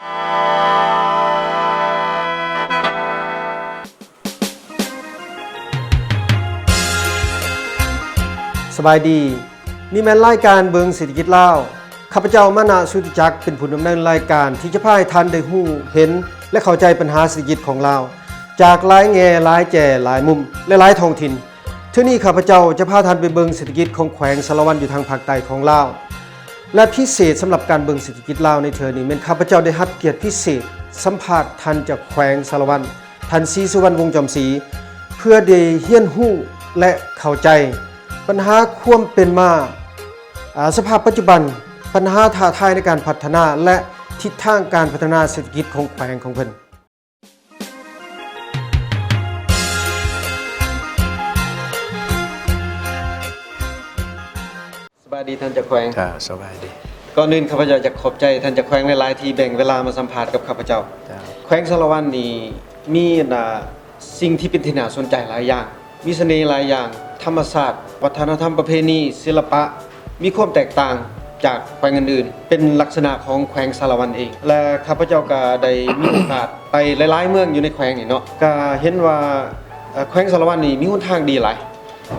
ສະບາຍດີ. ນີ້ແມ່ນລາຍການເບິ່ງເສດຖະກິດລາວ. ຂ້າພະເຈົ້າ ມານະ ສຸດທິຈັກ ເປັນຜູ້ດຳເນີນລາຍການ ທີ່ຈະພາໃຫ້ທ່ານໄດ້ຮູ້ເຫັນ ແລະ ເຂົ້າໃຈບັນຫາເສດຖະກິດຂອງລາວ ຈາກຫຼາຍແງ່, ຫຼາຍແຈ, ຫຼາຍມຸມ ແລະ ຫຼາຍທ້ອງຖິ່ນ. ເທື່ອນີ້ຂ້າພະເຈົ້າຈະພາທ່ານໄປເບິ່ງເສດຖະກິດຂອງແຂວງສາລະວັນ ຢູ່ທາງພາກໃຕ້ຂອງລາວ ແລະ ພິເສດສຳລັບການເບິ່ງເສດຖະກິດລາວໃນເທື່ອນີ້ ແມ່ນຂ້າພະເຈົ້າໄດ້ຮັບກຽດພິເສດສຳພາດທ່ານເຈົ້າແຂວງສາລະວັນ ທ່ານ ສີສຸວັນ ວົງຈອມສີ ເພື່ອໄດ້ຮຽນຮູ້ ແລະ ເຂົ້າໃຈບັນຫາຄວາມເປັນມາ, ອາ, ສະພາບປັດຈຸບັນ, ບັນຫາທ້າທາຍໃນການພັດທະນາ ແລະ ທິດທາງການພັດທະນາເສດຖະກິດຂອງແຂວງຂອງເພິ່ນ. ສະບາຍດີທ່ານເຈົ້າແຂວງ. ເຈົ້າ ສະບາຍດີ. ກ່ອນອື່ນຂ້າພະເຈົ້າຢາກຂອບໃຈທ່ານເຈົ້າແຂວງຫຼາຍໆ ທີ່ແບ່ງເວລາມາສຳພາດກັບຂ້າພະເຈົ້າ. ເຈົ້າ. ແຂວງສາລະວັນນີ້ມີ ອັນ ອາ ສິ່ງທີ່ເປັນທີ່ໜ້າສົນໃຈຫຼາຍຢ່າງ, ມີສະເໜ່ຫຼາຍຢ່າງ, ທຳມະຊາດ, ວັດທະນະທຳ, ປະເພນີ, ສິລະປະ ມີຄວາມແຕກຕ່າງຈາກແຂວງອື່ນໆ ເປັນລັກສະນະຂອງແຂວງສາລະວັນເອງ ແລະ ຂ້າພະເຈົ້າກໍໄດ້ມີໂອກາດໄປຫຼາຍໆເມືອງຢູ່ໃນແຂວງນີ້ເນາະ ກໍເຫັນວ່າ ເອີ ແຂວງສາລະວັນນີ້ມີຫົນທາງດີຫຼາຍ,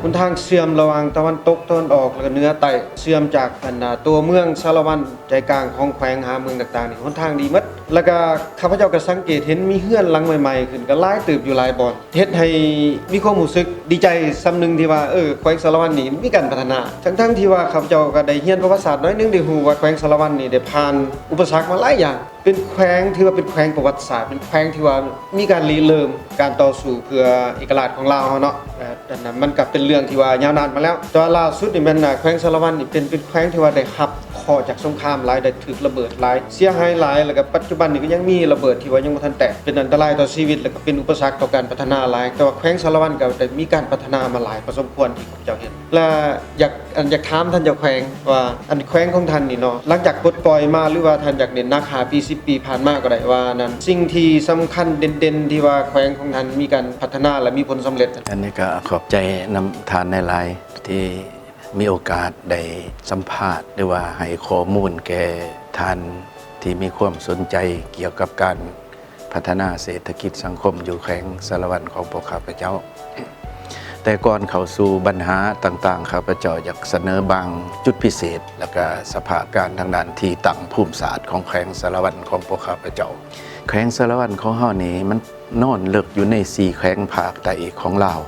ຫົນທາງເຊື່ອມລະຫວ່າງຕາເວັນຕົກ, ຕາເວັນອອກ ແລ້ວກໍເໜືອໃຕ້, ເຊື່ອມຈາກ ອັນ ຕົວເມືອງສາລະວັນໃຈກາງຂອງແຂວງຫາເມືອງຕ່າງໆນີ້ ຫົນທາງດີໝົດ ແລ້ວກໍຂ້າພະເຈົ້າກໍສັງເກດເຫັນມີເຮືອນຫຼັງໃໝ່ໆຂຶ້ນກໍຫຼາຍເຕີບຢູ່ຫຼາຍບ່ອນ. ເຮັດໃຫ້ມີຄວາມຮູ້ສຶກດີໃຈສ່ຳໜຶ່ງທີ່ວ່າ ເອີ ແຂວງສາລະວັນນີ້ມີການພັດທະນາ ທັງໆທີ່ວ່າຂ້າພະເຈົ້າກໍໄດ້ຮຽນປະຫວັດສາດໜ້ອຍໜຶ່ງ ໄດ້ຮູ້ວ່າແຂວງສາລະວັນນີ້ໄດ້ຜ່ານອຸປະສັກມາຫຼາຍຢ່າງ ເປັນແຂວງທີ່ວ່າເປັນແຂວງປະຫວັດສາດ ເປັນແຂວງທີ່ວ່າມີການລິເລີ່ມການຕໍ່ສູ້ເພື່ອເອກະລາດຂອງລາວເຮົາເນາະ ເອີ ອັນນັ້ນມັນກໍເປັນເລື່ອງທີ່ວ່າຍາວນານມາແລ້ວ ແຕ່ວ່າລ່າສຸດນີ້ແມ່ນ ອາ ແຂວງສາລະວັນນີ້ເປັນ ເປັນແຂວງທີ່ວ່າໄດ້ຮັບ ເຄາະຈາກສົງຄາມຫຼາຍ ໄດ້ຖືກລະເບີດຫຼາຍ ເສຍຫາຍຫຼາຍ ແລ້ວກໍປັດຈຸບັນນີ້ກໍຍັງມີລະເບີດທີ່ວ່າຍັງບໍ່ທັນແຕກ ເປັນອັນຕະລາຍຕໍ່ຊີວິດ ແລ້ວກໍເປັນອຸປະສັກຕໍ່ການພັດທະນາຫຼາຍ ແຕ່ວ່າແຂວງສາລະວັນກໍໄດ້ມີການພັດທະນາມາຫຼາຍພໍສົມຄວນທີ່ຂ້າພະເຈົ້າເຫັນ ແລະ ຢາກ ອັນ ຢາກຖາມທ່ານເຈົ້າແຂວງວ່າ ອັນ ແຂວງຂອງທ່ານນີ້ເນາະ ຫຼັງຈາກປົດປ່ອຍມາ ຫຼືວ່າທ່ານຢາກເນັ້ນໜັກຫ້າປີ ສິບປີຜ່ານມາກໍໄດ້ ວ່ານັ້ນ ສິ່ງທີ່ສຳຄັນເດັ່ນໆທີ່ວ່າແຂວງຂອງທ່ານມີການພັດທະນາ ແລະ ມີຜົນສຳເລັດ. ອັນນີ້ກໍຂອບໃຈນຳທ່ານຫຼາຍໆ ທີ່ ມີໂອກາດໄດ້ສຳພາດ ຫຼືວ່າໃຫ້ຂໍ້ມູນແກ່ທ່ານທີ່ມີຄວາມສົນໃຈກ່ຽວກັບການພັດທະນາເສດຖະກິດສັງຄົມຢູ່ແຂວງສາລະວັນຂອງພວກຂ້າພະເຈົ້າ. ແຕ່ກ່ອນເຂົ້າສູ່ບັນຫາຕ່າງໆ ຂ້າພະເຈົ້າຢາກສະເໜີບາງຈຸດພິເສດ ແລ້ວກະສະພາບການທາງດ້ານທີ່ຕັ້ງພູມສາດຂອງແຂວງສາລະວັນຂອງພວກຂ້າພະເຈົ້າ. ແຂວງສາລະວັນຂອງເຮົານີ້ ມັນນອນເລິກຢູ່ໃນສີ່ແຂວງພາກໃຕ້ຂອງລາວ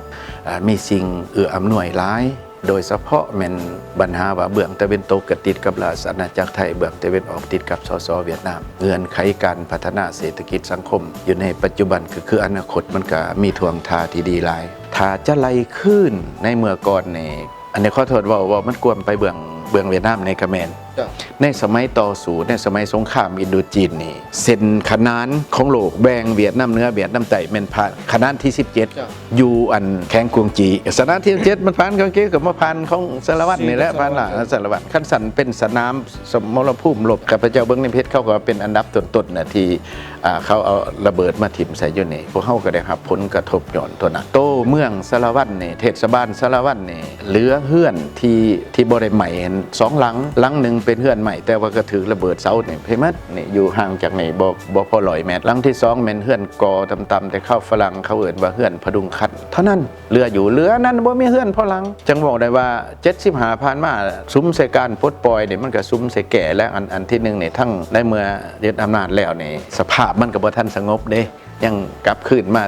ອາ ມີສິ່ງເອື້ອອຳນວຍຫຼາຍ. ໂດຍສະເພາະແມ່ນບັນຫາວ່າເບື້ອງຕາເວັນຕົກກໍຕິດກັບລາຊະອານາຈັກໄທ, ເບື້ອງຕາເວັນອອກຕິດກັບ ສສ ຫວຽດນາມ. ເງື່ອນໄຂການພັດທະນາເສດຖະກິດສັງຄົມຢູ່ໃນປັດຈຸບັນ ກໍຄືອະນາຄົດ ມັນກໍມີທ່ວງທ່າທີ່ດີຫຼາຍ. ຖ້າຈະໄລ່ຄືນໃນເມື່ອກ່ອນນີ້ ອັນນີ້ຂໍໂທດເວົ້າ ເວົ້າມັນກວມໄປເບື້ອງ ເບື້ອງຫວຽດນາມນີ້ກໍແມ່ນ. ເຈົ້າ. ໃນສະໄໝຕໍ່ສູ້ ໃນສະໄໝສົງຄາມອິນໂດຈີນນີ້ ເສັ້ນຂະໜານຂອງໂລກແບ່ງຫວຽດນາມເໜືອ ຫວຽດນາມໃຕ້ ແມ່ນຜ່ານຂະໜານທີສິບເຈັດ ເຈົ້າ ຢູ່ອັນແຂວງກວງຈີ. ຂະໜານທີສິບເຈັດ ມັນຜ່ານກວງຈີ ກໍມາຜ່ານຂອງສາລະວັນນີ້ແຫຼະ ສາລະວັນ ຜ່ານລາຊະອານາຈັກໄທ. ຄັນຊັ້ນເປັນສະໜາມສະໝໍລະພູມລົບ ຂ້າພະເຈົ້າເບິ່ງໃນເພຈ ເຂົາກໍເປັນອັນດັບຕົ້ນໆນະ ທີ່ ອ່າ ເຂົາເອົາລະເບີດມາຖິ້ມໃສ່ຢູ່ນີ້ ພວກເຮົາກໍໄດ້ຮັບຜົນກະທົບຍ້ອນຕົວນັ້ນ. ໂຕເມືອງສາລະວັນນີ້ ເທດສະບານສາລະວັນນີ້ ເຫຼືອເຮືອນທີ່ ທີ່ບໍ່ໄດ້ໄໝ້ສອງຫຼັງ, ຫຼັງໜຶ່ງເປັນເຮືອນໄມ້ ແຕ່ວ່າກໍຖືກລະເບີດເສົານີ້ໄປໝົດ. ນີ້ຢູ່ຫ່າງຈາກນີ້ບໍ່ ບໍ່ພໍຮ້ອຍແມັດ. ຫຼັງທີສອງແມ່ນເຮືອນກໍ່ຕ່ຳໆ ແຕ່ເຂົາຝຣັ່ງເຂົາເອີ້ນວ່າເຮືອນຜະດຸງຄັນ ເທົ່ານັ້ນ ເຫຼືອຢູ່. ເຫຼືອນັ້ນບໍ່ມີເຮືອນພໍຫຼັງ. ຈັ່ງເວົ້າໄດ້ວ່າ ເຈັດສິບຫ້າຜ່ານມາ ສຸມໃສ່ການປົດປ່ອຍນີ້ ມັນກໍສຸມໃສ່ແກ່ແລ້ວ. ອັນ ອັນທີໜຶ່ງນີ້ ທັງໃນເມື່ອຍຶດອຳນາດແລ້ວນີ້ ສະພາບມັນກໍບໍ່ທັນສະຫງົບເດ້ ຍັງກັບຄືນມາ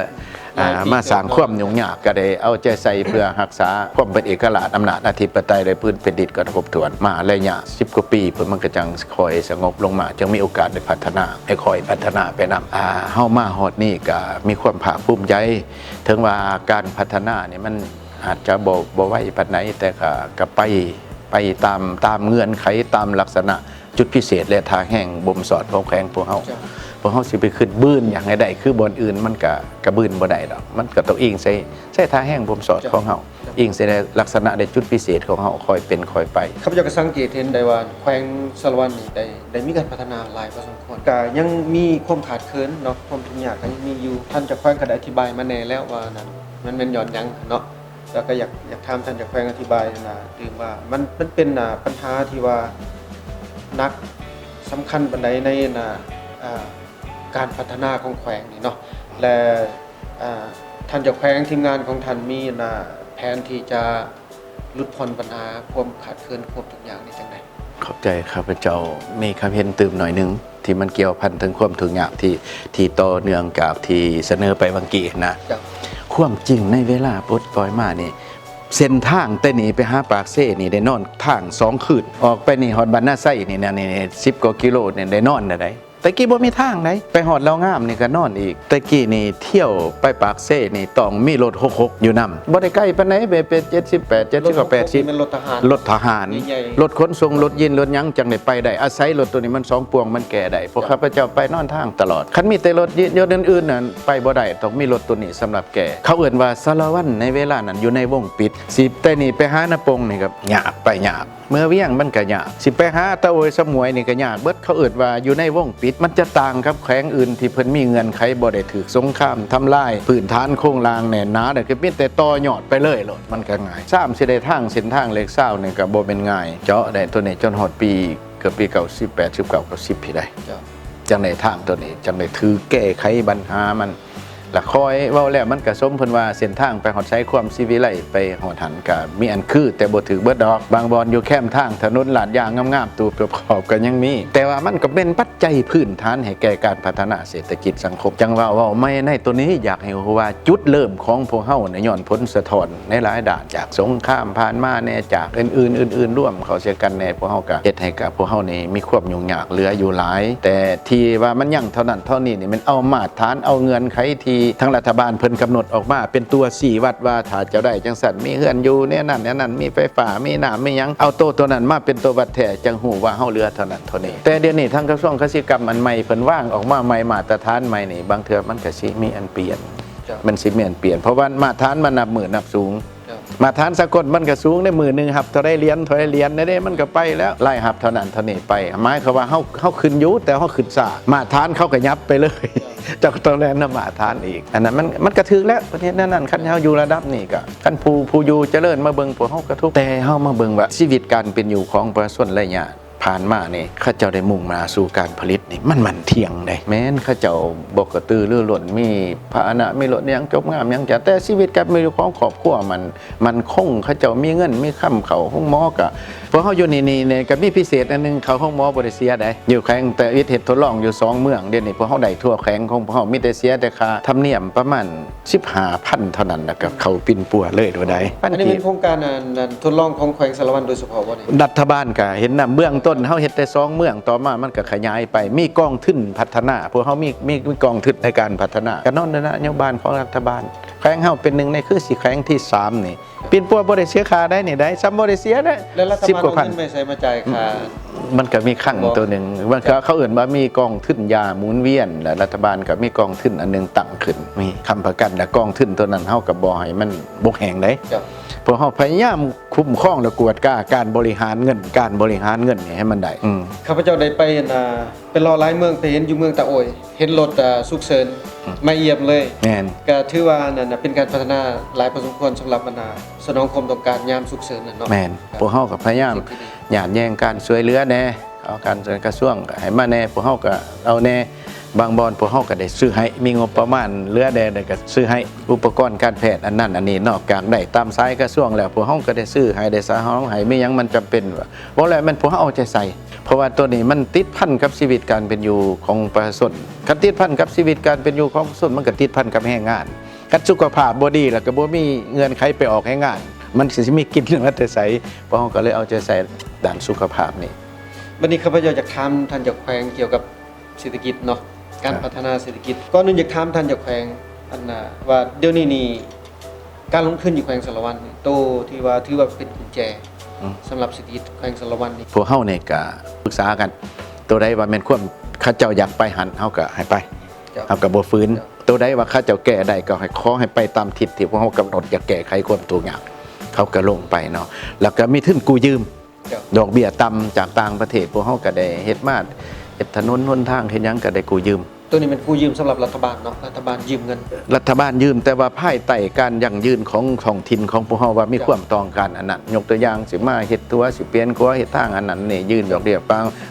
ອ່າ ມາສ້າງຄວາມຫຍຸ້ງຍາກ. ກໍໄດ້ເອົາໃຈໃສ່ເພື່ອຮັກສາຄວາມເປັນເອກະລາດ ອຳນາດອະທິປະໄຕ ແລະ ພື້ນແຜ່ນດິນກໍຄົບຖ້ວນ. ມາໄລຍະສິບກວ່າປີພຸ້ນ ມັນກໍຈັ່ງຄ່ອຍສະຫງົບລົງມາ ຈຶ່ງມີໂອກາດໄດ້ພັດທະນາ ໃຫ້ຄ່ອຍພັດທະນາໄປນຳ. ອ່າ ເຮົາມາຮອດນີ້ກໍມີຄວາມພາກພູມໃຈ ເຖິງວ່າການພັດທະນານີ້ມັນ ອາດຈະບໍ່ ບໍ່ໄວປານໃດ ແຕ່ກະ ກະໄປ ໄປຕາມ ຕາມເງື່ອນໄຂ ຕາມລັກສະນະຈຸດພິເສດ ແລະ ທ່າແຮງບົ່ມສອດຂອງແຂວງພວກເຮົາ. ເຈົ້າ. ພວກເຮົາຊິໄປຄຶດບືນຢາກໃຫ້ໄດ້ຄືບ່ອນອື່ນ ມັນກະ ກະບືນບໍ່ໄດ້ດອກ. ມັນກະຕ້ອງອີງໃສ່ ໃສ່ທ່າແຮງບົ່ມສອດ ເຈົ້າ ຂອງເຮົາ. ເຈົ້າ. ອີງໃສ່ໃນລັກສະນະ ແລະ ຈຸດພິເສດຂອງເຮົາ ຄ່ອຍເປັນຄ່ອຍໄປ. ຂ້າພະເຈົ້າກໍສັງເກດເຫັນໄດ້ວ່າ ແຂວງສາລະວັນນີ້ໄດ້ ໄດ້ມີການພັດທະນາຫຼາຍພໍສົມຄວນ ກະຍັງມີຄວາມຂາດເຂີນເນາະ ຄວາມທຸກຍາກກໍຍັງມີຢູ່. ທ່ານເຈົ້າແຂວງກໍໄດ້ອະທິບາຍມາແດ່ແລ້ວວ່ານັ້ນ ມັນແມ່ນຍ້ອນຫຍັງເນາະ. ແລ້ວກໍຢາກ ຢາກຖາມທ່ານເຈົ້າແຂວງອະທິບາຍນະ ຕື່ມວ່າມັນ ມັນເປັນ ອາ ປັນຫາທີ່ວ່າໜັກ ສຳຄັນປານໃດໃນ ອັນ ອາ ອ່າ ການພັດທະນາຂອງແຂວງນີ້ເນາະ ແລະ ອ່າ ທ່ານເຈົ້າແຂວງ ທີມງານຂອງທ່ານມີ ອ່າ ແຜນທີ່ຈະຫຼຸດຜ່ອນບັນຫາຄວາມຂາດເຂີນ ຄວາມທຸກຍາກນີ້ຈັ່ງໃດ? ຂອບໃຈ ຂ້າພະເຈົ້າມີຄຳເຫັນຕື່ມໜ້ອຍໜຶ່ງ ທີ່ມັນກ່ຽວພັນເຖິງຄວາມທຸກຍາກທີ່ ທີ່ຕໍ່ເນື່ອງຈາກທີ່ສະເໜີໄປຫວ່າງກີ້ນະ. ເຈົ້າ. ຄວາມຈິງໃນເວລາປົດປ່ອຍມານີ້ ເສັ້ນທາງແຕ່ນີ້ໄປຫາປາກເຊນີ້ໄດ້ນອນທາງສອງຄືນ, ອອກໄປນີ້ຮອດບ້ານນາໄຊນີ້ນະ ນີ້ສິບກວ່າກິໂລນີ້ໄດ້ນອນແລ້ວໃດ໋. ແຕ່ກີ້ບໍ່ມີທາງໃດ໋ ໄປຮອດລາວງາມນີ້ກໍນອນອີກ. ແຕ່ກີ້ນີ້ທ່ຽວໄປປາກເຊນີ້ຕ້ອງມີລົດຫົກຫົກຢູ່ນຳ, ບໍ່ໄດ້ໄກປານໃດ ເປັນເຈັດສິບແປດ ເຈັດສິບກວ່າ ແປດສິບ ລົດຫົກຫົກນີ້ແມ່ນລົດທະຫານ ລົດທະຫານ ໃຫຍ່ໆ ລົດຂົນສົ່ງ ລົດຍິນ ລົດຫຍັງຈັ່ງໄດ້ໄປໄດ້. ອາໄສລົດໂຕນີ້ມັນສອງປວງ ມັນແກ່ໄດ້. ພວກຂ້າພະເຈົ້າໄປນອນທາງຕະຫຼອດ. ຄັນມີແຕ່ລົດຍົນອື່ນໆນັ້ນໄປບໍ່ໄດ້, ຕ້ອງມີລົດໂຕນີ້ສຳລັບແກ່. ເຂົາເອີ້ນວ່າສາລະວັນໃນເວລານັ້ນຢູ່ໃນວົງປິດ, ຊິແຕ່ນີ້ໄປຫານາປົງນີ້ກໍຍາກ ໄປຍາກ. ເມືອວຽງມັນກະຍາກ, ຊິໄປຫາຕາໂອຍສະໝວຍນີ້ກະຍາກເບິດ. ເຂົາເອີ້ນວ່າຢູ່ໃນວົງປິດ ມັນຈະຕ່າງກັບແຂວງອື່ນທີ່ເພິ່ນມີເງື່ອນໄຂບໍ່ໄດ້ຖືກສົງຄາມທຳລາຍພື້ນຖານໂຄງລ່າງແໜ້ນໜາ, ແລ້ວກໍມີແຕ່ຕໍ່ຍອດໄປເລີຍໂລດ, ມັນກະງ່າຍ. ຊາມຊິໄດ້ທາງເສັ້ນທາງເລກຊາວນີ້ກະບໍ່ແມ່ນງ່າຍ, ເຈາະໄດ້ໂຕນີ້ຈົນຮອດປີ ເກືອບປີເກົ້າສິບແປດ ສິບເກົ້າ ເກົ້າສິບພີ້ໃດ໋ ເຈົ້າ. ຈັ່ງໄດ້ທາງໂຕນີ້ ຈັ່ງໄດ້ຖືກແກ້ໄຂບັນຫາມັນ. ລະຄ່ອຍເວົ້າແລ້ວມັນກະສົມເພິ່ນວ່າເສັ້ນທາງໄປຮອດໄຊຄວາມສີວິໄລ ໄປຮອດຫັ້ນກະມີອັນຄື ແຕ່ບໍ່ຖືກເບິດດອກ. ບາງບ່ອນຢູ່ແຄມທາງຖະໜົນລາດຢາງງາມໆ ຕູບຂອບໆກໍຍັງມີ, ແຕ່ວ່າມັນກໍເປັນປັດໄຈພື້ນຖານໃຫ້ແກ່ການພັດທະນາເສດຖະກິດສັງຄົມ. ຈັ່ງວ່າເວົ້າໃໝ່ໃນໂຕນີ້ ຢາກໃຫ້ຮູ້ວ່າຈຸດເລີ່ມຂອງພວກເຮົານະ ຍ້ອນຜົນສະທ້ອນໃນຫຼາຍດ້ານ ຈາກສົງຄາມຜ່ານມາແດ່ ຈາກອື່ນໆ ອື່ນໆ ລວມເຂົ້າໃສ່ກັນແດ່ ພວກເຮົາກະເຮັດໃຫ້ກັບພວກເຮົານີ້ມີຄວາມຫຍຸ້ງຍາກເຫຼືອຢູ່ຫຼາຍ. ແຕ່ ທີ່ວ່າມັນຍັງເທົ່ານັ້ນເທົ່ານີ້ນີ້ ແມ່ນເອົາມາດຖານ ເອົາເງື່ອນໄຂທີ່ທາງລັດຖະບານເພິ່ນກຳນົດອອກມາເປັນຕົວຊີ້ວັດວ່າ ຖ້າເຈົ້າໄດ້ຈັ່ງຊັ້ນ ມີເຮືອນຢູ່ແນວນັ້ນແນວນັ້ນ ມີໄຟຟ້າ ມີນ້ຳ ມີຫຍັງ ເອົາໂຕໂຕນັ້ນມາເປັນຕົວວັດແທ້ ຈັ່ງຮູ້ວ່າເຮົາເຫຼືອເທົ່ານັ້ນເທົ່ານີ້. ແຕ່ດຽວນີ້ທາງກະຊວງກະສິກຳອັນໃໝ່ເພິ່ນວາງອອກມາໃໝ່ ມາດຕະຖານໃໝ່ນີ້ ບາງເທື່ອມັນກະຊິມີອັນປ່ຽນ ເຈົ້າ. ມັນຊິມີອັນປ່ຽນ ເພາະວ່າມາດຖານມັນນັບມື້ນັບສູງ. ເຈົ້າ. ມາດຖານສາກົນມັນກະສູງໃນມື້ໜຶ່ງ ຮັບເທົ່າໃດຫຼຽນ ເທົ່າໃດຫຼຽນໃດເດ້ ມັນກະໄປແລ້ວ ລາຍຮັບເທົ່ານັ້ນເທົ່ານີ້ໄປ. ໝາຍຄວາມວ່າເຮົາ ເຮົາຂຶ້ນຢູ່ ແຕ່ເຮົາຂຶ້ນຊ້າ ມາດຖານເຂົາກະຫຍັບໄປເລີຍ. ເຈົ້າ. ເຈົ້າກໍຕ້ອງແລ່ນນຳມາດຖານອີກ. ອັນນັ້ນມັນ ມັນກະຖືກແລ້ວ ປະເທດແນວນັ້ນ. ຄັນເຮົາຢູ່ລະດັບນີ້ກະ ຄັນຜູ້ ຜູ້ຢູ່ຈະເລີນມາເບິ່ງພວກເຮົາກະທຸກ ແຕ່ເຮົາມາເບິ່ງວ່າຊີວິດການເປັນຢູ່ຂອງປະຊາຊົນໄລຍະ ຜ່ານມານີ້ ເຂົາເຈົ້າໄດ້ມຸ່ງໜ້າສູ່ການຜະລິດນີ້ ມັນໝັ້ນທ່ຽງເດ້. ແມ່ນເຂົາເຈົ້າບໍ່ກະຕືລືລົ້ນ ມີພາຫະນະ ມີລົດຫຍັງຈົບງາມຫຍັງຈ້າ ແຕ່ຊີວິດການເປັນຢູ່ຂອງຄອບຄົວມັນໝັ້ນຄົງ. ເຂົາເຈົ້າມີເງິນມີຄຳ ເຂົ້າໂຮງໝໍກະ ພວກເຮົາຢູ່ນີ້ນີ້ ກະມີພິເສດອັນໜຶ່ງ ເຂົ້າໂຮງໝໍບໍ່ໄດ້ເສຍໃດ. ຢູ່ແຂວງແຕ່ວິດເຮັດທົດລອງຢູ່ສອງເມືອງ ດຽວນີ້ພວກເຮົາໄດ້ທົ່ວແຂວງຂອງພວກເຮົາ ມີແຕ່ເສຍແຕ່ຄ່າທຳນຽມປະມານ ສິບຫ້າພັນເທົ່ານັ້ນ ແລ້ວກໍເຂົ້າປິ່ນປົວເລີຍໂດຍໄດ້. ອັນນີ້ແມ່ນໂຄງການ ອັນ ອັນທົດລອງຂອງແຂວງສາລະວັນໂດຍສະເພາະບໍ່ນີ້? ລັດຖະບານກໍເຫັນນຳເບື້ອງຕົ້ນ ເຮົາເຮັດແຕ່ສອງເມືອງ ຕໍ່ມາມັນກໍຂະຫຍາຍໄປ ມີກອງທຶນພັດທະນາ ພວກເຮົາມີ ມີ ມີກອງທຶນໃນການພັດທະນາ ກໍນອນໃນນະໂຍບາຍຂອງລັດຖະບານ. ແຂວງເຮົາເປັນໜຶ່ງໃນຄືຊິແຂວງທີສາມນີ້ ປິ່ນປົວບໍ່ໄດ້ເສຍຄ່າໃດນີ້ໃດ ສ່ຳບໍ່ໄດ້ເສຍແຫຼະ. ແລ້ວລັດຖະບານເອົາເງິນໄປໃສມາຈ່າຍຄ່າ? ມັນກໍມີຄັງໂຕໜຶ່ງ ມັນກໍ ເຂົາເອີ້ນວ່າມີກອງທຶນຢາໝູນວຽນ ແລະລັດຖະບານກໍມີກອງທຶນອັນໜຶ່ງຕັ້ງຂຶ້ນ ມີຄ້ຳປະກັນ ແລະກອງທຶນໂຕນັ້ນເຮົາກໍບໍ່ໃຫ້ມັນບົກແຫ້ງໃດ. ເຈົ້າ. ພວກເຮົາພະຍາຍາມຄຸ້ມຄອງ ແລະກວດກາການບໍລິຫານເງິນ ການບໍລິຫານເງິນນີ້ໃຫ້ມັນໄດ້. ອືມ. ຂ້າພະເຈົ້າໄດ້ໄປ ອັນ ອ່າ ໄປເລາະຫຼາຍເມືອງ ໄປເຫັນຢູ່ເມືອງຕາໂອຍ ເຫັນລົດ ອ່າ ສຸກເສີນ ອືມ ມາຢ້ຽມເລີຍ. ແມ່ນ. ກໍຖືວ່ານັ້ນນະ ເປັນການພັດທະນາຫຼາຍພໍສົມຄວນ ສຳລັບ ອັນ ອ່າ ສະໜອງຄວາມຕ້ອງການຍາມສຸກເສີນນັ້ນເນາະ. ແມ່ນ. ພວກເຮົາກໍພະຍາຍາມຍາດແຍ່ງການຊ່ວຍເຫຼືອແດ່ ເອົາການ ກະຊວງກໍໃຫ້ມາແດ່ ພວກເຮົາກໍເອົາແດ່. ບາງບ່ອນພວກເຮົາກໍໄດ້ຊື້ໃຫ້ ມີງົບປະມານເຫຼືອແດ່ ແລ້ວກໍຊື້ໃຫ້ ອຸປະກອນການແພດອັນນັ້ນອັນນີ້ ນອກຈາກໄດ້ຕາມສາຍກະຊວງແລ້ວ ພວກເຮົາກໍໄດ້ຊື້ໃຫ້ ໄດ້ສະເຮົາໃຫ້ ມີຫຍັງມັນຈຳເປັນ ເວົ້າແລ້ວແມ່ນພວກເຮົາເອົາໃຈໃສ່. ເພາະວ່າໂຕນີ້ມັນຕິດພັນກັບຊີວິດການເປັນຢູ່ຂອງປະຊາຊົນ. ຄັນຕິດພັນກັບຊີວິດການເປັນຢູ່ຂອງປະຊາຊົນ ມັນກໍຕິດພັນກັບແຮງງານ. ຄັນສຸຂະພາບບໍ່ດີ ແລ້ວກໍບໍ່ມີເງື່ອນໄຂໄປອອກແຮງງານ ມັນຊິ ຊິມີກິນມາແຕ່ໃສ? ພວກເຮົາກໍເລີຍເອົາໃຈໃສ່ດ້ານສຸຂະພາບນີ້. ບັດນີ້ຂ້າພະເຈົ້າຢາກຖາມທ່ານເຈົ້າແຂວງກ່ຽວກັບເສດຖະກິດເນາະ ການ ອ່າ ພັດທະນາເສດຖະກິດ. ກ່ອນອື່ນຢາກຖາມທ່ານເຈົ້າແຂວງ ອັນ ອ່າ ວ່າດຽວນີ້ນີ້ ການລົງທຶນຢູ່ແຂວງສາລະວັນນີ້ ໂຕທີ່ວ່າຖືວ່າເປັນກຸນແຈ ອືມ ສຳລັບເສດຖະກິດແຂວງສາລະວັນນີ້. ພວກເຮົານີ້ກະປຶກສາກັນ ໂຕໃດວ່າແມ່ນຄວາມເຂົາເຈົ້າຢາກໄປຫັ້ນ ເຮົາກະໃຫ້ໄປ. ເຈົ້າ. ເຮົາກະບໍ່ຝືນ. ເຈົ້າ. ໂຕໃດວ່າເຂົາເຈົ້າແກ້ໄດ້ ກໍໃຫ້ ຂໍໃຫ້ໄປຕາມທິດທີ່ພວກເຮົາກຳນົດ ຢາກແກ້ໄຂຄວາມທຸກຍາກ ເຂົາກະລົງໄປເນາະ. ແລ້ວກະມີທຶນກູ້ຢືມ ເຈົ້າ ດອກເບ້ຍຕ່ຳຈາກຕ່າງປະເທດ ພວກເຮົາກໍໄດ້ເຮັດມາ ເຮັດຖະໜົນຫົນທາງ ເຮັດຫຍັງກໍໄດ້ກູ້ຢືມ. ໂຕນີ້ແມ່ນກູ້ຢືມສຳລັບລັດຖະບານເນາະ ລັດຖະບານຢືມເງິນ. ລັດຖະບານຢືມ ແຕ່ວ່າພາຍໃຕ້ການຢັ້ງຢືນຂອງທ້ອງຖິ່ນຂອງພວກເຮົາ ວ່າມີ ເຈົ້າ ຄວາມຕ້ອງການອັນນັ້ນ. ຍົກຕົວຢ່າງ ຊິມາເຮັດຕົວະ ຊິປ່ຽນຂົວ ເຮັດທາງອັນນັ້ນນີ້ ຢືມດອກເບ້ຍ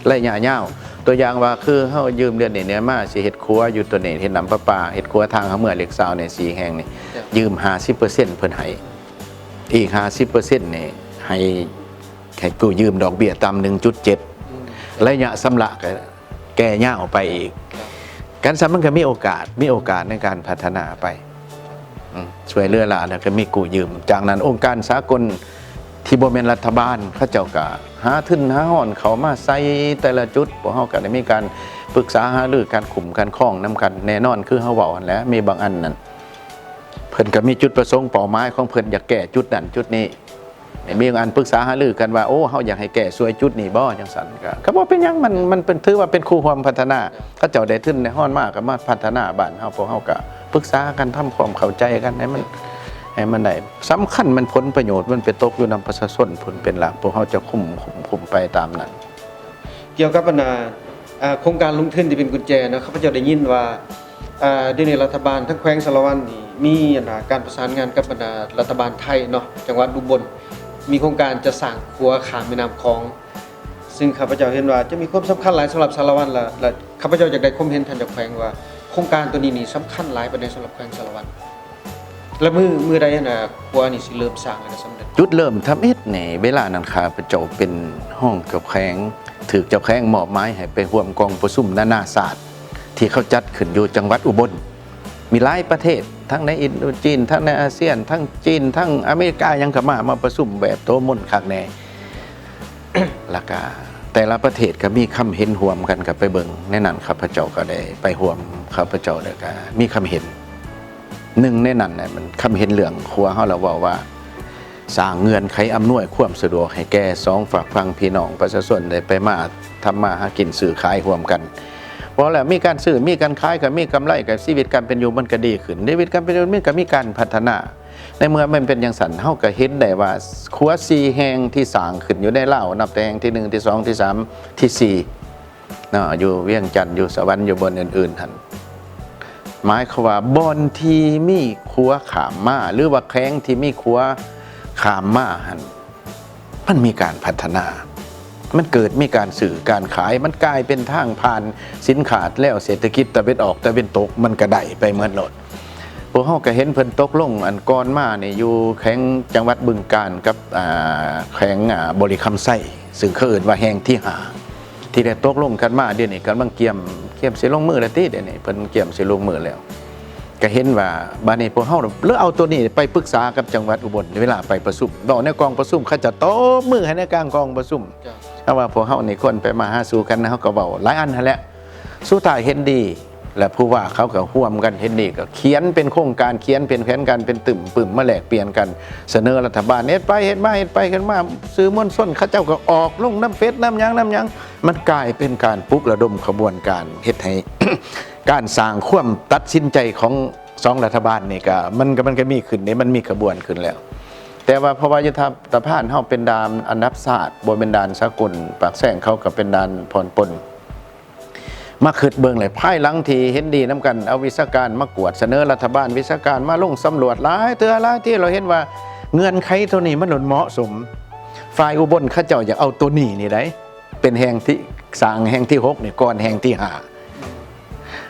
ໄລຍະຍາວ. ຕົວຢ່າງວ່າ ຄືເຮົາຢືມເດືອນນີ້ແດ່ມາ ຊິເຮັດຂົວຢູ່ຕົວນີ້ ເຮັດນ້ຳປະປາ ເຮັດຂົວທາງເຮົາເມືອເລກຊາວນີ້ ສີ່ແຫ່ງນີ້ ເຈົ້າ ຢືມຫ້າສິບເປີເຊັນເພິ່ນໃຫ້ ອີກຫ້າສິບເປີເຊັນນີ້ໃຫ້ ໃຫ້ກູ້ຢືມດອກເບ້ຍຕ່ຳ ໜຶ່ງຈຸດເຈັດ ອືມ ໄລຍະຊຳລະກໍແກ່ຍາວໄປອີກ ຄັນຊັ້ນມັນກໍມີໂອກາດ ມີໂອກາດໃນການພັດທະນາໄປ ອືມ ຊ່ວຍເຫຼືອຫຼາຍ ແລ້ວກໍມີກູ້ຢືມ ຈາກນັ້ນອົງການສາກົນທີ່ບໍ່ແມ່ນລັດຖະບານ ເຂົາເຈົ້າກໍຫາທຶນຫາຮອນເຂົ້າມາໃສ່ແຕ່ລະຈຸດ ພວກເຮົາກໍໄດ້ມີການປຶກສາຫາລື ການຄຸ້ມການຄອງນຳກັນ ແນ່ນອນ ຄືເຮົາເວົ້າຫັ້ນແຫຼະ ມີບາງອັນນັ້ນ ເພິ່ນກໍມີຈຸດປະສົງເປົ້າໝາຍຂອງເພິ່ນ ຢາກແກ້ຈຸດນັ້ນຈຸດນີ້ ມີອັນປຶກສາຫາລືກັນວ່າ ໂອ້ ເຮົາຢາກໃຫ້ແກ້ຊ່ວຍຈຸດນີ້ບໍ່ ຈັ່ງຊັ້ນ ກໍ ກໍບໍ່ເປັນຫຍັງ ມັນ ມັນເປັນ ຖືວ່າເປັນຄູ່ຮ່ວມພັດທະນາ ເຂົາເຈົ້າໄດ້ທຶນໄດ້ຮອນມາ ກໍມາພັດທະນາບ້ານເຮົາ ພວກເຮົາກໍປຶກສາກັນ ທຳຄວາມເຂົ້າໃຈກັນໃຫ້ມັນ ໃຫ້ມັນໄດ້ ສຳຄັນມັນຜົນປະໂຫຍດມັນໄປຕົກຢູ່ນຳປະຊາຊົນພຸ້ນເປັນຫຼັກ ພວກເຮົາຈະຄຸມ ຄຸມ ຄຸມໄປຕາມນັ້ນ. ກ່ຽວກັບອັນນ່າ ເອີ ໂຄງການລົງທຶນທີ່ເປັນກຸນແຈເນາະ ຂ້າພະເຈົ້າໄດ້ຍິນວ່າ ເອີ ດຽວນີ້ລັດຖະບານທັງແຂວງສາລະວັນນີ້ ມີອັນນ່າ ການປະສານງານກັບບັນດາລັດຖະບານໄທເນາະ ຈັງຫວັດອຸບົນ ມີໂຄງການຈະສ້າງຂົວຂ້າມແມ່ນ້ຳຂອງ ຊຶ່ງຂ້າພະເຈົ້າເຫັນວ່າຈະມີຄວາມສຳຄັນຫຼາຍສຳລັບສາລະວັນ ແລະ ແລະ ຂ້າພະເຈົ້າຢາກໄດ້ຄວາມເຫັນທ່ານເຈົ້າແຂວງວ່າ ໂຄງການໂຕນີ້ນີ້ສຳຄັນຫຼາຍປານໃດສຳລັບແຂວງສາລະວັນ? ແລະ ມື້ ມື້ໃດຫັ້ນນະ ຂົວນີ້ຊິເລີ່ມສ້າງ ແລະ ກໍສຳເລັດ? ຈຸດເລີ່ມທຳອິດນີ້ ເວລານັ້ນຂ້າພະເຈົ້າເປັນຮອງເຈົ້າແຂວງ ຖືກເຈົ້າແຂວງມອບໝາຍໃຫ້ໄປຮ່ວມກອງປະຊຸມນານາຊາດ ທີ່ເຂົາຈັດຂຶ້ນຢູ່ຈັງຫວັດອຸບົນ ມີຫຼາຍປະເທດ ທັງໃນອິນໂດຈີນ ທັງໃນອາຊຽນ ທັງຈີນ ທັງອາເມລິກາ ຫຍັງກໍມາ ມາປະຊຸມແບບໂຕມົນຄັກແນ່ ແລ້ວກະແຕ່ລະປະເທດກໍມີຄຳເຫັນຮ່ວມກັນ ກໍໄປເບິ່ງໃນນັ້ນ ຂ້າພະເຈົ້າກໍໄດ້ໄປຮ່ວມ ຂ້າພະເຈົ້າແລ້ວກະມີຄຳເຫັນ ໜຶ່ງໃນນັ້ນນະ ມັນຄຳເຫັນເລື່ອງຂົວ ເຮົາລະເວົ້າວ່າ ສ້າງເງື່ອນໄຂອຳນວຍຄວາມສະດວກໃຫ້ແກ່ສອງຝາກຝັ່ງ ພີ່ນ້ອງປະຊາຊົນໄດ້ໄປມາ ທຳມາຫາກິນ ຊື້ຂາຍຮ່ວມກັນ ເວົ້າແລ້ວມີການຊື້ ມີການຂາຍ ກໍມີກຳໄລ ກໍຊີວິດການເປັນຢູ່ມັນກໍດີຂຶ້ນ ຊີວິດການເປັນຢູ່ມັນກໍມີການພັດທະນາ. ໃນເມື່ອມັນເປັນຈັ່ງຊັ້ນ ເຮົາກໍເຫັນໄດ້ວ່າຂົວສີ່ແຫ່ງທີ່ສ້າງຂຶ້ນຢູ່ໃນລາວ ນັບແຕ່ແຫ່ງທີໜຶ່ງ ທີສອງ ທີສາມ ທີສີ່ ເນາະ ຢູ່ວຽງຈັນ ຢູ່ສະຫວັນ ຢູ່ບ່ອນອື່ນໆຫັ້ນ ໝາຍຄວາມວ່າບ່ອນທີ່ມີຂົວຂ້າມມາ ຫຼືວ່າແຂວງທີ່ມີຂົວຂ້າມມາຫັ້ນ ມັນມີການພັດທະນາ ມັນເກີດມີການຊື້ການຂາຍ ມັນກາຍເປັນທາງຜ່ານສິນຄ້າ ແລ້ວເສດຖະກິດຕາເວັນອອກຕາເວັນຕົກມັນກໍໄດ້ໄປໝົດໂລດ. ພວກເຮົາກໍເຫັນເພິ່ນຕົກລົງ ອັນກ່ອນມານີ້ຢູ່ແຂວງ ຈັງຫວັດບຶງການກັບ ອ່າ ແຂວງ ອ່າ ບໍລິຄຳໄຊ ຊຶ່ງເຂົາເອີ້ນວ່າແຫ່ງທີຫ້າ ທີ່ໄດ້ຕົກລົງກັນມາ ດຽວນີ້ກຳລັງກຽມ ກຽມຊິລົງມືແລ້ວຕິ ດຽວນີ້ເພິ່ນກຽມຊິລົງມືແລ້ວ ກໍເຫັນວ່າບາດນີ້ພວກເຮົາເລີຍເອົາໂຕນີ້ໄປປຶກສາກັບຈັງຫວັດອຸບົນ ເວລາໄປປະຊຸມ ເວົ້າໃນກອງປະຊຸມ ເຂົາຈະຕົບມືໃຫ້ໃນກາງກອງປະຊຸມ ເຈົ້າ ເຮົາວ່າພວກເຮົານີ້ຄວນໄປມາຫາສູ່ກັນ ເຮົາກໍເວົ້າຫຼາຍອັນຫັ້ນແຫຼະ ສຸດທ້າຍເຫັນດີ ແລະ ຜູ້ວ່າເຂົາກໍຮ່ວມກັນເຫັນດີ ກໍຂຽນເປັນໂຄງການ ຂຽນເປັນແຜນການ ເປັນຕຶ້ມປຶ້ມ ມາແລກປ່ຽນກັນ ສະເໜີລັດຖະບານ ເຮັດໄປເຮັດມາ ເຮັດໄປເຮັດມາ ສື່ມວນຊົນເຂົາເຈົ້າກໍອອກລົງນຳເຟສ ນຳຫຍັງ ນຳຫຍັງ ມັນກາຍເປັນການປຸກລະດົມຂະບວນການ ເຮັດໃຫ້ ການສ້າງຄວາມຕັດສິນໃຈຂອງສອງລັດຖະບານນີ້ກໍ ມັນກໍ ມັນກໍມີຂຶ້ນເດ້ ມັນມີຂະບວນຂຶ້ນແລ້ວ ແຕ່ວ່າເພາະວ່າຢູ່ທະ ຕະພານເຮົາເປັນດ່ານອັນດັບຊາດ ບໍ່ແມ່ນດ່ານສາກົນ ປາກແຊງເຂົາກໍເປັນດ່ານຜ່ອນປົນ ມາຄິດເບິ່ງແລ້ວ ພາຍຫຼັງທີ່ເຫັນດີນຳກັນ ເອົາວິຊາການມາກວດ ສະເໜີລັດຖະບານ ວິຊາການມາລົງສຳຫຼວດຫຼາຍເທື່ອຫຼາຍທີ ເຮົາເຫັນວ່າເງື່ອນໄຂໂຕນີ້ມັນບໍ່ເໝາະສົມ ຝ່າຍອຸບົນເຂົາເຈົ້າຢາກເອົາໂຕນີ້ນີ້ໃດ ເປັນແຫ່ງທີ່ ສ້າງແຫ່ງທີຫົກນີ້ ກ່ອນແຫ່ງທີຫ້າ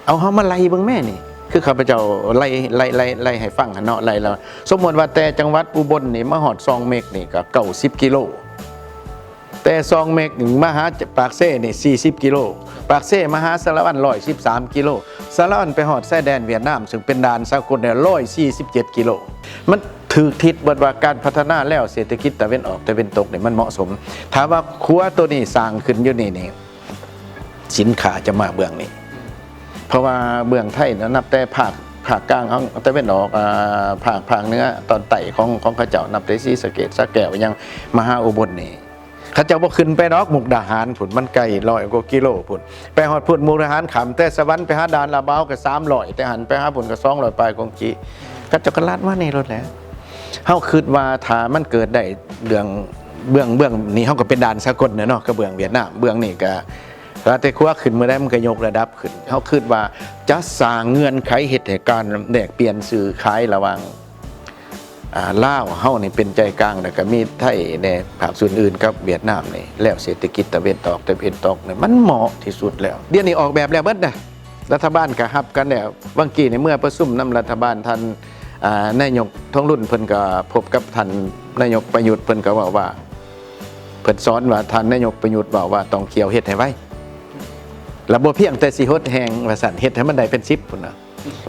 ເອົາເຮົາມາໄລ່ເບິ່ງແມ້ນີ້ ຄືຂ້າພະເຈົ້າໄລ່ ໄລ່ ໄລ່ ໄລ່ໃຫ້ຟັງຫັ້ນເນາະ ໄລ່ແລ້ວ ສົມມຸດວ່າແຕ່ຈັງຫວັດອຸບົນນີ້ມາຮອດຊ່ອງເມັກນີ້ກໍເກົ້າສິບກິໂລ ແຕ່ຊ່ອງເມັກມາຫາປາກເຊນີ້ສີ່ສິບກິໂລ ປາກເຊມາຫາສາລະວັນຮ້ອຍສິບສາມກິໂລ ສາລະວັນໄປຮອດຊາຍແດນຫວຽດນາມ ຊຶ່ງເປັນດ່ານສາກົນໄດ້ຮ້ອຍສີ່ສິບເຈັດກິໂລ ມັນຖືກທິດເບິດວ່າການພັດທະນາແລ້ວເສດຖະກິດຕາເວັນອອກຕາເວັນຕົກນີ້ມັນເໝາະສົມ ຖ້າວ່າຂົວໂຕນີ້ສ້າງຂຶ້ນຢູ່ນີ້ນີ້ ສິນຄ້າຈະມາເບື້ອງນີ້ ເພາະວ່າເບື້ອງໄທນະ ນັບແຕ່ພາກ ພາກກາງຂອງຕາເວັນອອກ ອ່າ ພາກ ພາກເໜືອຕອນໃຕ້ຂອງ ຂອງເຂົາເຈົ້າ ນັບແຕ່ສີສະເກດ ສະແກ້ວ ຫຍັງ ມະຫາອຸບົນນີ້ ເຂົາເຈົ້າບໍ່ຂຶ້ນໄປດອກ ມຸກດາຫານພຸ້ນ ມັນໄກຮ້ອຍກວ່າກິໂລພຸ້ນ ໄປຮອດພຸ້ນ ມຸກດາຫານຂ້າມແຕ່ສະຫວັນໄປຫາດ່ານລາວບາວກໍສາມຮ້ອຍ ແຕ່ຫັ້ນໄປຫາພຸ້ນກໍສອງຮ້ອຍປາຍກວ່າກີ ເຂົາເຈົ້າກໍລັດມານີ້ໂລດແຫຼະ ເຮົາຄິດວ່າຖ້າມັນເກີດໄດ້ເລື່ອງ ເບື້ອງ ເບື້ອງນີ້ ເຮົາກໍເປັນດ່ານສາກົນນະເນາະ ກະເບື້ອງຫວຽດນາມ ເບື້ອງນີ້ກະ ຖ້າແຕ່ຂົວຂຶ້ນເມື່ອໃດມັນກໍຍົກລະດັບຂຶ້ນ ເຮົາຄິດວ່າຈະສ້າງເງື່ອນໄຂເຮັດໃຫ້ການແລກປ່ຽນຊື້ຂາຍລະຫວ່າງ ອ່າ ລາວເຮົານີ້ເປັນໃຈກາງ ແລ້ວກໍມີໄທແດ່ ພາກສ່ວນອື່ນກັບຫວຽດນາມນີ້ ແລ້ວເສດຖະກິດຕາເວັນອອກ ຕາເວັນຕົກນີ້ມັນເໝາະທີ່ສຸດແລ້ວ. ດຽວນີ້ອອກແບບແລ້ວເບິດນະ ລັດຖະບານກໍຮັບກັນແລ້ວ. ຫວ່າງກີ້ນີ້ເມື່ອປະຊຸມນຳລັດຖະບານ ທ່ານ ອ່າ ນາຍົກທອງລຸນ ເພິ່ນກໍພົບກັບທ່ານນາຍົກປະຍຸດ ເພິ່ນກໍເວົ້າວ່າ ເພິ່ນສອນວ່າ ທ່ານນາຍົກປະຍຸດເວົ້າວ່າຕ້ອງຂຽວເຮັດໃຫ້ໄວ ແລະ ບໍ່ພຽງແຕ່ຊິຫົດແຮງວ່າຊັ້ນ ເຮັດໃຫ້ມັນໄດ້ເປັນສິບພຸ້ນນະ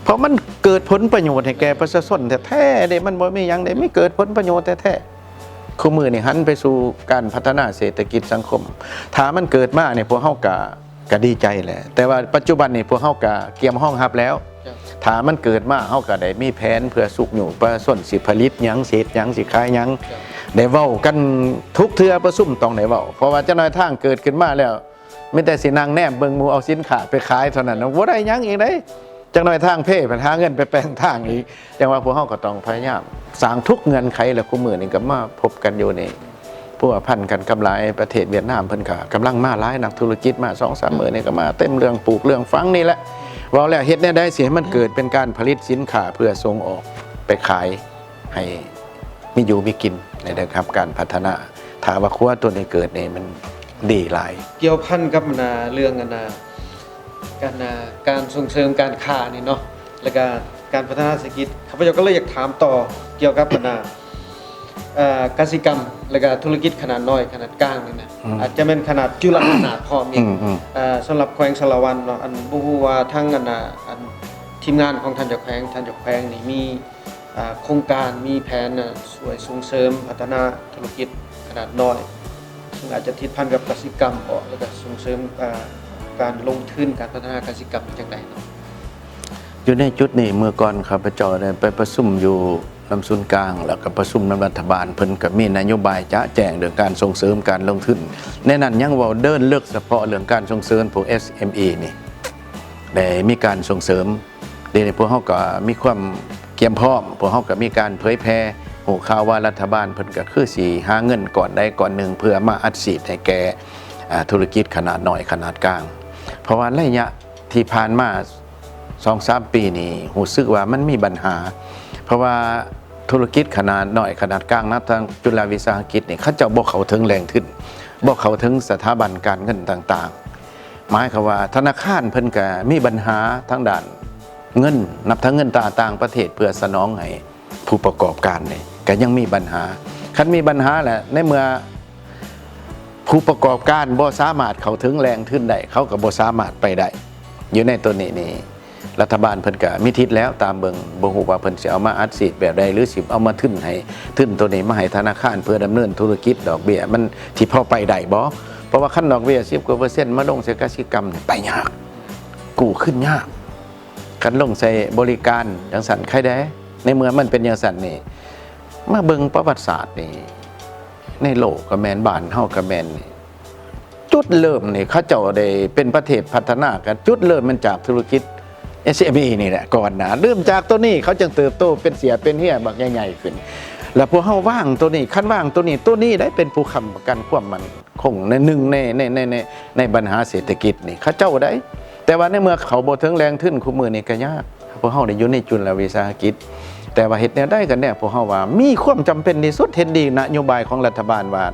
ເພາະມັນເກີດຜົນປະໂຫຍດໃຫ້ແກ່ປະຊາຊົນແທ້ໆເດ້ ມັນບໍ່ມີຫຍັງເດ້ ມີເກີດຜົນປະໂຫຍດແທ້ໆ. ຄູ່ມື້ນີ້ຫັນໄປສູ່ການພັດທະນາເສດຖະກິດສັງຄົມ ຖ້າມັນເກີດມານີ້ ພວກເຮົາກະ ກະດີໃຈແຫຼະ ແຕ່ວ່າປັດຈຸບັນນີ້ພວກເຮົາກະກຽມຮອງຮັບແລ້ວ. ເຈົ້າ. ຖ້າມັນເກີດມາ ເຮົາກະໄດ້ມີແຜນເພື່ອຊຸກຍູ້ປະຊາຊົນ ຊິຜະລິດຫຍັງ ຊິເຮັດຫຍັງ ຊິຂາຍຫຍັງ. ເຈົ້າ. ໄດ້ເວົ້າກັນທຸກເທື່ອປະຊຸມຕ້ອງໄດ້ເວົ້າ ເພາະວ່າຈັກໜ້ອຍທາງເກີດຂຶ້ນມາແລ້ວ ມີແຕ່ຊິນັ່ງແນມເບິ່ງໝູ່ເອົາສິນຄ້າໄປຂາຍເທົ່ານັ້ນ ບໍ່ໄດ້ຫຍັງອີກເດ້. ຈັກໜ້ອຍທາງເພ ພັດຫາເງິນໄປແປງທາງອີກ. ຈັ່ງວ່າພວກເຮົາກໍຕ້ອງພະຍາຍາມສ້າງທຸກເງື່ອນໄຂ ແລະ ຄູ່ມື້ນີ້ກໍມາພົບກັນຢູ່ນີ້ ພົວພັນກັນກັບຫຼາຍປະເທດ. ຫວຽດນາມເພິ່ນກໍກຳລັງມາຫຼາຍ ນັກທຸລະກິດມາສອງສາມມື້ນີ້ກໍມາເຕັມ ເລື່ອງປູກເລື່ອງຝັງນີ້ແຫຼະ. ເວົ້າແລ້ວເຮັດແນວໃດຊິໃຫ້ມັນເກີດເປັນການຜະລິດສິນຄ້າເພື່ອສົ່ງອອກໄປຂາຍໃຫ້ມີຢູ່ມີກິນ ໃຫ້ໄດ້ຮັບການພັດທະນາ. ຖ້າວ່າຄົວຕົວນີ້ເກີດນີ້ມັນດີຫຼາຍ. ກ່ຽວພັນກັບອັນນ່າ ເລື່ອງອັນນ່າ ການ ອ່າ ການສົ່ງເສີມການຄ້ານີ້ເນາະ ແລ້ວກະການພັດທະນາເສດຖະກິດ ຂ້າພະເຈົ້າກໍເລີຍຢາກຖາມຕໍ່ກ່ຽວກັບອັນນ່າ ເອີ ກະສິກຳ ແລ້ວກະທຸລະກິດຂະໜາດນ້ອຍຂະໜາດກາງນີ້ນະ ອືມ ອາດຈະແມ່ນຂະໜາດຈຸລະຂະໜາດພ້ອມອີກ ອືມໆ ເອີ ສຳລັບແຂວງສາລະວັນເນາະ ອັນບໍ່ຮູ້ວ່າທາງອັນນ່າ ອັນທີມງານຂອງທ່ານເຈົ້າແຂວງ ທ່ານເຈົ້າແຂວງນີ້ມີ ອ່າ ໂຄງການ ມີແຜນ ອ່າ ຊ່ວຍສົ່ງເສີມພັດທະນາທຸລະກິດຂະໜາດນ້ອຍ ເຊິ່ງອາດຈະຕິດພັນກັບກະສິກຳບໍ ແລ້ວກະສົ່ງເສີມ ອ່າ ການລົງທຶນ ການພັດທະນາກະສິກຳຈັ່ງໃດເນາະ? ຢູ່ໃນຈຸດນີ້ ເມື່ອກ່ອນຂ້າພະເຈົ້າໄດ້ໄປປະຊຸມຢູ່ນຳສູນກາງ ແລ້ວກະປະຊຸມນຳລັດຖະບານ ເພິ່ນກະມີນະໂຍບາຍຈະແຈ້ງເລື່ອງການສົ່ງເສີມການລົງທຶນ ໃນນັ້ນຍັງເວົ້າເດີນເລິກສະເພາະເລື່ອງການສົ່ງເສີມພວກ ເອັສເອັມອີ ນີ້ ໄດ້ມີການສົ່ງເສີມ. ດຽວນີ້ພວກເຮົາກໍມີຄວາມກຽມພ້ອມ ພວກເຮົາກໍມີການເຜີຍແຜ່ຮູ້ຂ່າວວ່າລັດຖະບານເພິ່ນກໍຄືຊິຫາເງິນກ້ອນໃດກ້ອນໜຶ່ງ ເພື່ອມາອັດສີດໃຫ້ແກ່ ອ່າ ທຸລະກິດຂະໜາດນ້ອຍຂະໜາດກາງ ເພາະວ່າໄລຍະທີ່ຜ່ານມາສອງສາມປີນີ້ ຮູ້ສຶກວ່າມັນມີບັນຫາ ເພາະວ່າທຸລະກິດຂະໜາດນ້ອຍຂະໜາດກາງ ນຳທາງຈຸລະວິສາຫະກິດນີ້ ເຂົາເຈົ້າບໍ່ເຂົ້າເຖິງແຫຼ່ງທຶນ ບໍ່ເຂົ້າເຖິງສະຖາບັນການເງິນຕ່າງໆ ໝາຍຄວາມວ່າທະນາຄານເພິ່ນກະມີບັນຫາທາງດ້ານເງິນ ນັບທັງເງິນຕາຕ່າງປະເທດເພື່ອສະໜອງໃຫ້ຜູ້ປະກອບການນີ້ກະຍັງມີບັນຫາ. ຄັນມີບັນຫາແລ້ວ ໃນເມື່ອຜູ້ປະກອບການບໍ່ສາມາດເຂົ້າເຖິງແຫຼ່ງທຶນໄດ້ ເຂົາກະບໍ່ສາມາດໄປໄດ້. ຢູ່ໃນໂຕນີ້ນີ້ ລັດຖະບານເພິ່ນກະມີທິດແລ້ວ ຕາມເບິ່ງ ບໍ່ຮູ້ວ່າເພິ່ນຊິເອົາມາອັດສີດແບບໃດ ຫຼື ຊິເອົາມາທຶນໃຫ້ ທຶນໂຕນີ້ມາໃຫ້ທະນາຄານເພື່ອດຳເນີນທຸລະກິດ ດອກເບ້ຍມັນຊິພໍໄປໄດ້ບໍ່? ເພາະວ່າຄັນດອກເບ້ຍສິບກວ່າເປີເຊັນມາລົງໃສ່ກະສິກຳນີ້ ໄປຍາກ ກູ້ຄືນຍາກ. ຄັນລົງໃສ່ບໍລິການຈັ່ງຊັ້ນໄຄແດ່. ໃນເມື່ອມັນເປັນຈັ່ງຊັ້ນນີ້ ມາເບິ່ງປະຫວັດສາດນີ້ ໃນໂລກກໍແມ່ນ ບ້ານເຮົາກໍແມ່ນນີ້ ຈຸດເລີ່ມນີ້ ເຂົາເຈົ້າໄດ້ເປັນປະເທດພັດທະນາ ກໍຈຸດເລີ່ມມັນຈາກທຸລະກິດ ເອັສເອັມອີ ນີ້ແຫຼະ ກ່ອນນະ ເລີ່ມຈາກໂຕນີ້ ເຂົາຈຶ່ງເຕີບໂຕເປັນເຊຍເປັນເຮຍບັກໃຫຍ່ໆຂຶ້ນ ແລ້ວພວກເຮົາວາງໂຕນີ້ ຄັນວາງໂຕນີ້ ໂຕນີ້ໄດ້ເປັນຜູ້ຄ້ຳປະກັນຄວາມໝັ້ນຄົງ ໃນໜຶ່ງໃນ ໃນ ໃນ ໃນ ໃນບັນຫາເສດຖະກິດນີ້ ເຂົາເຈົ້າໄດ້. ແຕ່ວ່າໃນເມື່ອເຂົ້າບໍ່ເຖິງແຫຼ່ງທຶນ ຄູ່ມື້ນີ້ກໍຍາກ ພວກເຮົາໄດ້ຢູ່ໃນຈຸລະວິສາຫະກິດ ແຕ່ວ່າເຮັດແນວໃດກໍແນວ ພວກເຮົາວ່າມີຄວາມຈຳເປັນທີ່ສຸດ ເຫັນດີນະໂຍບາຍຂອງລັດຖະບານວ່າ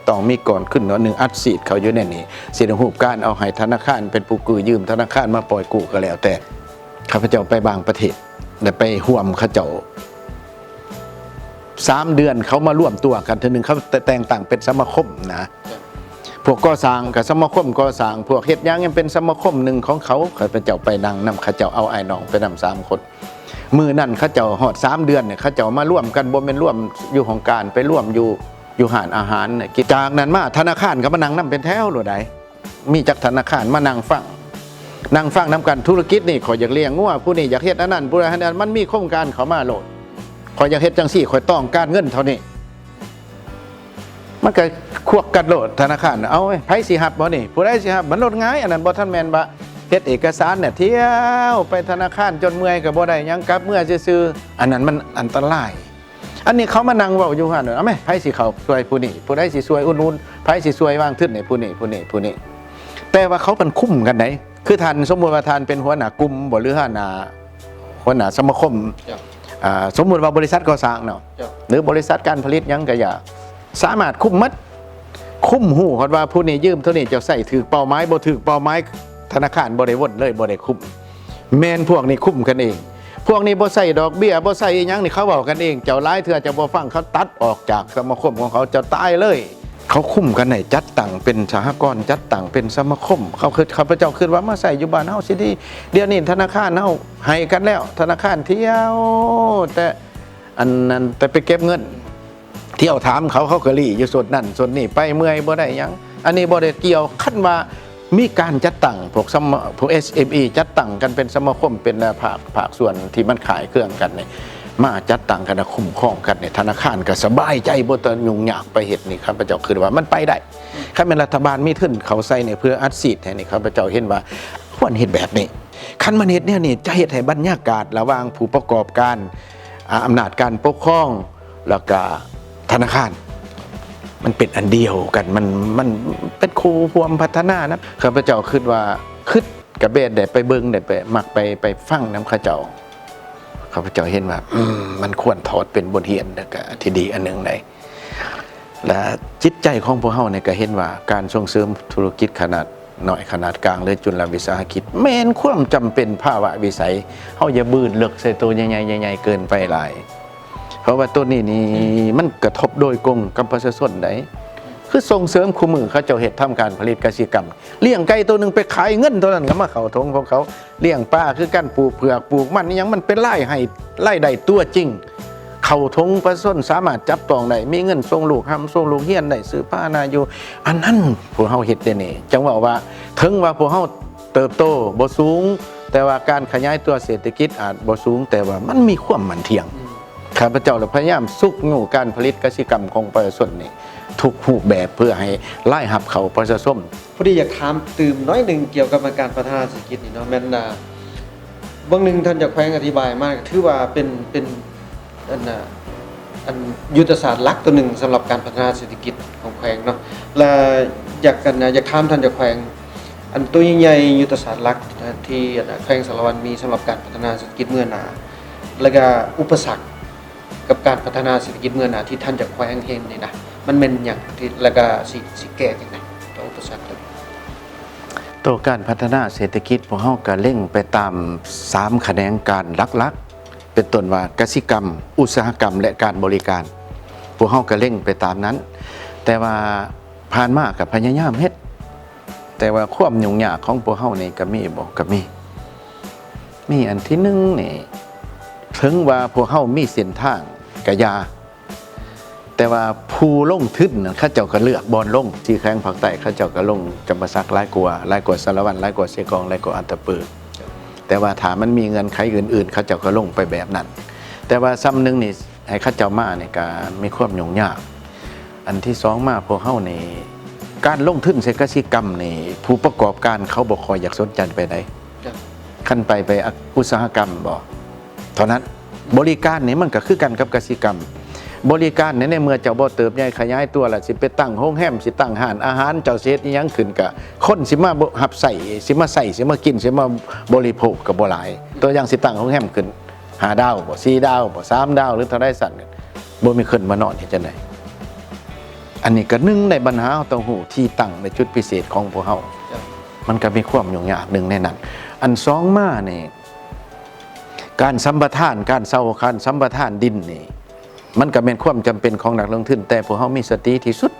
ຕ້ອງມີກ່ອນຂຶ້ນໜ້ອຍໜຶ່ງ ອັດສີດເຂົ້າຢູ່ໃນນີ້ ສິໄດ້ຮູບການເອົາໃຫ້ທະນາຄານເປັນຜູ້ກູ້ຢືມ ທະນາຄານມາປ່ອຍກູ້ກໍແລ້ວແຕ່. ຂ້າພະເຈົ້າໄປບາງປະເທດ ໄດ້ໄປຮ່ວມເຂົາເຈົ້າ ສາມເດືອນ ເຂົາມາລວມຕົວກັນເທື່ອໜຶ່ງ ເຂົາແຕ່ງຕັ້ງເປັນສະມາຄົມນະ ພວກກໍ່ສ້າງກໍສະມາຄົມກໍ່ສ້າງ ພວກເຮັດຫຍັງຍັງເປັນສະມາຄົມໜຶ່ງຂອງເຂົາ ຂ້າພະເຈົ້າໄປນັ່ງນຳເຂົາເຈົ້າ ເອົາອ້າຍນ້ອງໄປນຳສາມຄົນ. ມື້ນັ້ນເຂົາເຈົ້າຮອດສາມເດືອນນີ້ ເຂົາເຈົ້າມາລວມກັນ ບໍ່ແມ່ນລວມຢູ່ຫ້ອງການ ໄປລວມຢູ່ ຢູ່ຮ້ານອາຫານ ຈາກນັ້ນມາທະນາຄານກໍມານັ່ງນຳເປັນແຖວໂລດໃດ໋ ມີຈັກທະນາຄານມານັ່ງຟັງ ນັ່ງຟັງນຳກັນ ທຸລະກິດນີ້ ຂ້ອຍຢາກລ້ຽງງົວ ຜູ້ນີ້ຢາກເຮັດອັນນັ້ນ ຜູ້ນັ້ນ ມັນມີໂຄງການເຂົ້າມາໂລດ ຂ້ອຍຢາກເຮັດຈັ່ງຊີ້ ຂ້ອຍຕ້ອງການເງິນເທົ່ານີ້ ມັນກໍຄວັກກັນໂລດ ທະນາຄານ ເອົາ ໃຜຊິຮັບບໍ່ນີ້ ຜູ້ໃດຊິຮັບ ມັນໂລດງ່າຍ ອັນນັ້ນບໍ່ທັນແມ່ນວ່າເຮັດເອກະສານນະ ທ່ຽວໄປທະນາຄານຈົນເມື່ອຍກໍບໍ່ໄດ້ຫຍັງ ກັບເມືອຊື່ໆ ອັນນັ້ນມັນອັນຕະລາຍ. ອັນນີ້ເຂົາມານັ່ງເວົ້າຢູ່ຫັ້ນ ເອົາແມ ໃຜຊິເຂົ້າຊ່ວຍຜູ້ນີ້ ຜູ້ໃດຊິຊ່ວຍອຸດໜູນ ໃຜຊິຊ່ວຍວາງທຶນໃຫ້ຜູ້ນີ້ ຜູ້ນີ້ ຜູ້ນີ້ ແຕ່ວ່າເຂົາເປັນຄຸມກັນໃດ໋ ຄືທ່ານ ສົມມຸດວ່າທ່ານເປັນຫົວໜ້າກຸ່ມບໍ ຫຼື ຫົວໜ້າ ຫົວໜ້າສະມາຄົມ ເຈົ້າ ອ່າ ສົມມຸດວ່າບໍລິສັດກໍ່ສ້າງເນາະ ເຈົ້າ ຫຼືບໍລິສັດການຜະລິດຫຍັງກະຢ່າ ສາມາດຄຸມໝົດ ຄຸມຮູ້ຮອດວ່າຜູ້ນີ້ຢືມເທົ່ານີ້ ເຈົ້າໃຊ້ຖືກເປົ້າໝາຍ ບໍ່ຖືກເປົ້າໝາຍ ທະນາຄານບໍ່ໄດ້ວົນເລີຍ ບໍ່ໄດ້ຄຸມ. ແມ່ນພວກນີ້ຄຸມກັນເອງ ພວກນີ້ບໍ່ໃຊ້ດອກເບ້ຍ ບໍ່ໃຊ້ອີ່ຫຍັງນີ້ ເຂົາເວົ້າກັນເອງ. ເຈົ້າຫຼາຍເທື່ອເຈົ້າບໍ່ຟັງ ເຂົາຕັດອອກຈາກສະມາຄົມຂອງເຂົາ ເຈົ້າຕາຍເລີຍ. ເຂົາຄຸມກັນໃຫ້ຈັດຕັ້ງເປັນສະຫະກອນ ຈັດຕັ້ງເປັນສະມາຄົມ. ເຂົາຄິດ ຂ້າພະເຈົ້າຄິດວ່າມາໃຊ້ຢູ່ບ້ານເຮົາຊິດີ. ດຽວນີ້ທະນາຄານເຮົາໃຫ້ກັນແລ້ວ ທະນາຄານທ່ຽວແຕ່ ອັນນັ້ນ ແຕ່ໄປເກັບເງິນ ທ່ຽວຖາມເຂົາ ເຂົາກໍລີ້ຢູ່ໂຊນນັ້ນໂຊນນີ້ ໄປເມື່ອຍບໍ່ໄດ້ຫຍັງ. ອັນນີ້ບໍ່ໄດ້ກ່ຽວ ຄັນວ່າມີການຈັດຕັ້ງພວກສະມາ ພວກ ເອສເອັມອີ ຈັດຕັ້ງກັນເປັນສະມາຄົມ ເປັນພາກ ພາກສ່ວນທີ່ມັນຂາຍເຄື່ອງກັນນີ້ ມາຈັດຕັ້ງກັນ ຄຸ້ມຄອງກັນນີ້ ທະນາຄານກໍສະບາຍໃຈ ບໍ່ຕ້ອງຫຍຸ້ງຍາກໄປເຮັດນີ້. ຂ້າພະເຈົ້າຄິດວ່າມັນໄປໄດ້ ຄັນແມ່ນລັດຖະບານມີທຶນເຂົ້າໃສ່ນີ້ ເພື່ອອັດສີດໃຫ້ນີ້ ຂ້າພະເຈົ້າເຫັນວ່າຄວນເຮັດແບບນີ້. ຄັນມັນເຮັດແນວນີ້ ຈະເຮັດໃຫ້ບັນຍາກາດລະຫວ່າງຜູ້ປະກອບການ ອາ ອຳນາດການປົກຄອງ ແລ້ວກະທະນາຄານ ມັນເປັນອັນດຽວກັນ ມັນ ມັນເປັນຄູ່ຮ່ວມພັດທະນານະ. ຂ້າພະເຈົ້າຄິດວ່າ ຄິດກະແບບໄດ້ໄປເບິ່ງ ໄດ້ໄປ ມັກໄປ ໄປຟັງນຳເຂົາເຈົ້າ. ຂ້າພະເຈົ້າເຫັນວ່າ ອືມ ມັນຄວນຖອດເປັນບົດຮຽນ ແລ້ວກະທີ່ດີອັນໜຶ່ງໃດ໋. ແລະ ຈິດໃຈຂອງພວກເຮົານີ້ກະເຫັນວ່າ ການສົ່ງເສີມທຸລະກິດຂະໜາດ ໜ້ອຍຂະໜາດກາງ ຫຼື ຈຸນລະວິສາຫະກິດ ແມ່ນຄວາມຈຳເປັນພາວະວິໄສ. ເຮົາຢ່າບືດເລິກໃສ່ໂຕໃຫຍ່ໆ ໃຫຍ່ໆ ເກີນໄປຫຼາຍ ເພາະວ່າໂຕນີ້ນີ້ ມັນກະທົບໂດຍກົງກັບປະຊາຊົນໃດ໋. ຄືສົ່ງເສີມຄູ່ມື້ ເຂົາເຈົ້າເຮັດທຳການຜະລິດກະສິກຳ ລ້ຽງໄກ່ໂຕໜຶ່ງໄປຂາຍ ເງິນໂຕນັ້ນກໍມາເຂົ້າຖົງຂອງເຂົາ. ລ້ຽງປາຄືກັນ ປູກເຜືອກ ປູກມັນ ອີ່ຫຍັງ ມັນເປັນລາຍໃຫ້ ລາຍໄດ້ຕົວຈິງ ເຂົ້າຖົງ ປະຊາຊົນສາມາດຈັບຕ້ອງໄດ້ ມີເງິນສົ່ງລູກຮ່ຳ ສົ່ງລູກຮຽນໄດ້ ຊື້ພານາຢູ່. ອັນນັ້ນພວກເຮົາເຮັດແຕ່ນີ້ ຈັ່ງເວົ້າວ່າ ເຖິງວ່າພວກເຮົາເຕີບໂຕບໍ່ສູງ ແຕ່ວ່າການຂະຫຍາຍຕົວເສດຖະກິດອາດບໍ່ສູງ ແຕ່ວ່າມັນມີຄວາມໝັ້ນທ່ຽງ. ອືມ ຂ້າພະເຈົ້າລະພະຍາຍາມຊຸກຍູ້ການຜະລິດກະສິກຳຂອງປະຊາຊົນນີ້ ທຸກຮູບແບບ ເພື່ອໃຫ້ລາຍຮັບເຂົ້າປະຊາຊົນ. ພໍດີຢາກຖາມຕື່ມໜ້ອຍໜຶ່ງກ່ຽວກັບການພັດທະນາເສດຖະກິດນີ້ເນາະ ແມ່ນ ອາ ເບື້ອງໜຶ່ງທ່ານເຈົ້າແຂວງອະທິບາຍມາ ຖືວ່າເປັນ ເປັນ ອັນ ອາ ອັນຍຸດທະສາດຫຼັກຕົວໜຶ່ງສຳລັບການພັດທະນາເສດຖະກິດຂອງແຂວງເນາະ ແລະ ຢາກ ອັນ ຢາກຖາມທ່ານເຈົ້າແຂວງ ອັນຕົວໃຫຍ່ໆ ຍຸດທະສາດຫຼັກທີ່ ອັນ ແຂວງສາລະວັນມີສຳລັບການພັດທະນາເສດຖະກິດເມື່ອໜ້າ ແລະກະອຸປະສັກ ກັບການພັດທະນາເສດຖະກິດເມື່ອໜ້າທີ່ທ່ານເຈົ້າແຂວງເຫັນນີ້ນະ ມັນແມ່ນຫຍັງທີ່ ແລະກະຊິ ຊິແກ້ຈັ່ງໃດຕໍ່ອຸປະສັກຕົວນີ້? ຕໍ່ການພັດທະນາເສດຖະກິດ ພວກເຮົາກະເລັງໄປຕາມສາມຂະແໜງການຫຼັກໆ ເປັນຕົ້ນວ່າກະສິກຳ, ອຸດສາຫະກຳ ແລະ ການບໍລິການ. ພວກເຮົາກະເລັງໄປຕາມນັ້ນ ແຕ່ວ່າຜ່ານມາກະພະຍາຍາມເຮັດ ແຕ່ວ່າຄວາມຫຍຸ້ງຍາກຂອງພວກເຮົານີ້ກະມີບໍ່? ກະມີ. ມີອັນທີໜຶ່ງນີ້ ເຖິງວ່າພວກເຮົາມີເສັ້ນທາງກະຢ່າ ແຕ່ວ່າຜູ້ລົງທຶນນັ້ນ ເຂົາເຈົ້າກະເລືອກບ່ອນລົງ. ສີ່ແຂວງພາກໃຕ້ ເຂົາເຈົ້າກະລົງຈຳປາສັກຫຼາຍກວ່າ ຫຼາຍກວ່າສາລະວັນ ຫຼາຍກວ່າເຊກອງ ຫຼາຍກວ່າອັດຕະປື. ແຕ່ວ່າຖ້າມັນມີເງື່ອນໄຂອື່ນໆ ເຂົາເຈົ້າກະລົງໄປແບບນັ້ນ. ແຕ່ວ່າສ່ຳໜຶ່ງນີ້ ໃຫ້ເຂົາເຈົ້າມານີ້ກະມີຄວາມຫຍຸ້ງຍາກ. ອັນທີສອງມາ ພວກເຮົານີ້ ການລົງທຶນໃສ່ກະສິກຳນີ້ ຜູ້ປະກອບການເຂົາບໍ່ຄ່ອຍຢາກສົນໃຈປານໃດ. ຄັນໄປ ໄປອຸດສາຫະກຳບໍ ເທົ່ານັ້ນ. ບໍລິການນີ້ມັນກະຄືກັນກັບກະສິກຳ. ບໍລິການນີ້ ໃນເມື່ອເຈົ້າບໍ່ເຕີບໃຫຍ່ຂະຫຍາຍຕົວ ແລ້ວຊິໄປຕັ້ງໂຮງແຮມ ຊິຕັ້ງຮ້ານອາຫານ ເຈົ້າຊິເຮັດອີ່ຫຍັງຂຶ້ນ ກະຄົນຊິມາຮັບໃຊ້ ຊິມາໃຊ້ ຊິມາກິນ ຊິມາບໍລິໂພກກະບໍ່ຫຼາຍ. ຕົວຢ່າງ ຊິຕັ້ງໂຮງແຮມຂຶ້ນ ຫ້າດາວບໍ ສີ່ດາວບໍ ສາມດາວ ຫຼືເທົ່າໃດຊັ້ນ ບໍ່ມີຄົນມານອນ ເຮັດຈັ່ງໃດ? ອັນນີ້ກະໜຶ່ງໃນບັນຫາເຮົາຕ້ອງຮູ້ທີ່ຕັ້ງ ແລະ ຈຸດພິເສດຂອງພວກເຮົາ. ເຈົ້າ. ມັນກະມີຄວາມຫຍຸ້ງຍາກໜຶ່ງໃນນັ້ນ. ອັນສອງມານີ້ ການສຳປະທານ ການເຊົ່າ ການສຳປະທານດິນນີ້ ມັນກະແມ່ນຄວາມຈຳເປັນຂອງນັກລົງທຶນ ແຕ່ພວກເຮົາມີສະຕິທີ່ສຸດ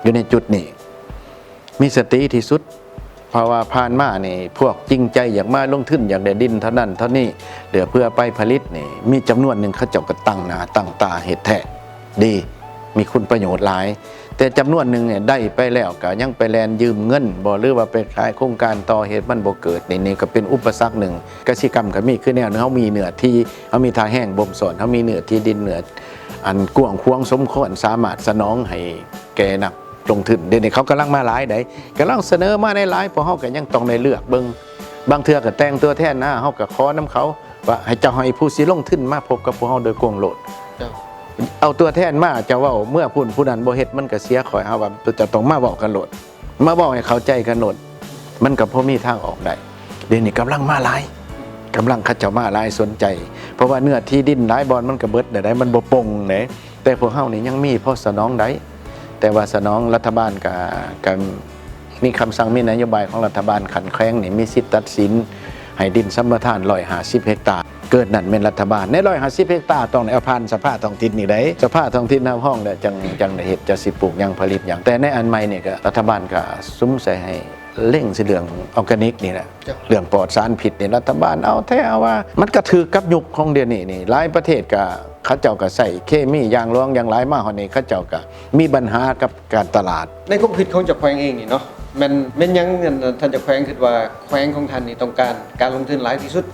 ຢູ່ໃນຈຸດນີ້. ມີສະຕິທີ່ສຸດ ເພາະວ່າຜ່ານມານີ້ ພວກຈິງໃຈຢາກມາລົງທຶນ ຢາກໄດ້ດິນເທົ່ານັ້ນເທົ່ານີ້ ເພື່ອໄປຜະລິດນີ້ ມີຈຳນວນໜຶ່ງ ເຂົາເຈົ້າກະຕັ້ງໜ້າຕັ້ງຕາເຮັດແທ້ ດີ ມີຄຸນປະໂຫຍດຫຼາຍ. ແຕ່ຈຳນວນໜຶ່ງນີ້ ໄດ້ໄປແລ້ວກະຍັງໄປແລ່ນຢືມເງິນບໍ ຫຼືວ່າໄປຂາຍໂຄງການຕໍ່ ເຮັດມັນບໍ່ເກີດ. ນີ້ ນີ້ກະເປັນອຸປະສັກໜຶ່ງ. ກະສິກຳກະມີຄືແນວໜຶ່ງ ເຮົາມີເນື້ອທີ່ ເຮົາມີທ່າແຮງບົ່ມຊ້ອນ ເຮົາມີເນື້ອທີ່ດິນ ເນື້ອອັນກວ້າງຂວາງສົມຄວນ ສາມາດສະໜອງໃຫ້ແກ່ນັກ ລົງທຶນ. ດຽວນີ້ເຂົາກຳລັງມາຫຼາຍໃດ໋ ກຳລັງສະເໜີມາໃນຫຼາຍ ພວກເຮົາກະຍັງຕ້ອງໄດ້ເລືອກເບິ່ງ. ບາງເທື່ອກະແຕ່ງຕົວແທນມາ ເຮົາກະຂໍນຳເຂົາວ່າ ໃຫ້ເຈົ້າໃຫ້ຜູ້ຊິລົງທຶນມາພົບກັບພວກເຮົາໂດຍກົງໂລດ. ເຈົ້າ. ເອົາຕົວແທນມາ ເຈົ້າເວົ້າເມືອພຸ້ນ ຜູ້ນັ້ນບໍ່ເຮັດ ມັນກະເສຍຂ້ອຍ. ເຮົາວ່າເຈົ້າຕ້ອງມາເວົ້າກັນໂລດ ມາເວົ້າໃຫ້ເຂົ້າໃຈກັນໂລດ ມັນກະພໍມີທາງອອກໄດ້. ດຽວນີ້ກຳລັງມາຫຼາຍ ກຳລັງເຂົາເຈົ້າມາຫຼາຍ ສົນໃຈ ເພາະວ່າເນື້ອທີ່ດິນຫຼາຍບ່ອນມັນກໍເບິດແລ້ວໃດ໋ ມັນບໍ່ປົ່ງເດ້. ແຕ່ພວກເຮົານີ້ຍັງມີພໍສະໜອງໄດ້ ແຕ່ວ່າສະໜອງ ລັດຖະບານກໍ ກໍມີຄຳສັ່ງ ມີນະໂຍບາຍຂອງລັດຖະບານ ຂັ້ນແຂວງນີ້ມີສິດຕັດສິນໃຫ້ດິນສຳປະທານ ຮ້ອຍຫ້າສິບເຮັກຕາ ເກີນນັ້ນແມ່ນລັດຖະບານ. ໃນ ຮ້ອຍຫ້າສິບເຮັກຕາ ຕ້ອງໄດ້ເອົາຜ່ານສະພາທອງຖິ່ນອີກໃດ໋ ສະພາທອງຖິ່ນຮັບຮອງແລ້ວ ຈັ່ງ ຈັ່ງໄດ້ເຮັດ ຈະຊິປູກຫຍັງ ຜະລິດຫຍັງ. ແຕ່ໃນອັນໃໝ່ນີ້ກໍ ລັດຖະບານກໍສຸມໃສ່ໃຫ້ເລັ່ງໃສ່ເລື່ອງອໍແກນິກນີ້ແຫຼະ ເລື່ອງປອດສານພິດນີ້ ລັດຖະບານເອົາແທ້ເອົາວ່າ ມັນກະຖືກກັບຍຸກຂອງດຽວນີ້ນີ້ ຫຼາຍປະເທດກະ ເຂົາເຈົ້າກະໃຊ້ເຄມີຢ່າງຫຼວງຢ່າງຫຼາຍ ມາຮອດນີ້ເຂົາເຈົ້າກະມີບັນຫາກັບການຕະຫຼາດ. ໃນຄວາມຄິດຂອງເຈົ້າແຂວງເອງນີ້ເນາະ ແມ່ນ ແມ່ນຫຍັງ ທ່ານເຈົ້າແຂວງຄິດວ່າແຂວງຂອງທ່ານນີ້ຕ້ອງການການລົງທຶນຫຼາຍທີ່ສຸດ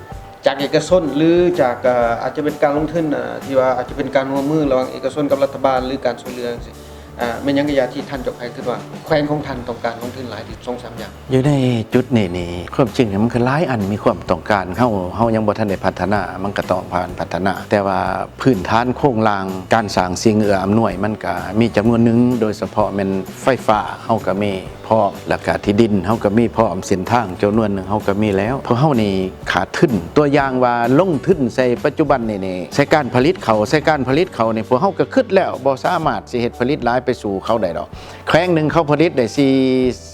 ຈາກເອກະຊົນ ຫຼື ຈາກ ເອີ່ ອາດຈະເປັນການລົງທຶນ ເອີ່ ທີ່ວ່າອາດຈະເປັນການຮ່ວມມືລະຫວ່າງເອກະຊົນກັບລັດຖະບານ ຫຼື ການຊ່ວຍເຫຼືອຈັ່ງຊີ້? ອາ ແມ່ນຫຍັງກະຢ່າທີ່ທ່ານເຈົ້າແຂວງຄິດວ່າແຂວງຂອງທ່ານຕ້ອງການລົງທຶນຫຼາຍທີ່ສຸດ ສອງສາມຢ່າງ? ຢູ່ໃນຈຸດນີ້ນີ້ ຄວາມຈິງມັນກໍຫຼາຍອັນມີຄວາມຕ້ອງການ ເຮົາ ເຮົາຍັງບໍ່ທັນໄດ້ພັດທະນາ ມັນກໍຕ້ອງຜ່ານພັດທະນາ ແຕ່ວ່າພື້ນຖານໂຄງລ່າງ ການສ້າງສິ່ງເອື້ອອຳນວຍ ມັນກໍມີຈຳນວນໜຶ່ງ ໂດຍສະເພາະແມ່ນໄຟຟ້າ ເຮົາກໍມີພ້ອມ ແລ້ວກໍທີ່ດິນເຮົາກໍມີພ້ອມ ເສັ້ນທາງຈຳນວນໜຶ່ງເຮົາກໍມີແລ້ວ ພວກເຮົານີ້ຂາດທຶນ ຕົວຢ່າງວ່າລົງທຶນໃສ່ປັດຈຸບັນນີ້ນີ້ ໃສ່ການຜະລິດເຂົ້າ ໃສ່ການຜະລິດເຂົ້ານີ້ ພວກເຮົາກໍຄິດແລ້ວ ບໍ່ສາມາດຊິເຮັດຜະລິດຫຼາຍໄປສູ້ເຂົາໄດ້ດອກ. ແຂວງໜຶ່ງເຂົາຜະລິດໄດ້ສີ່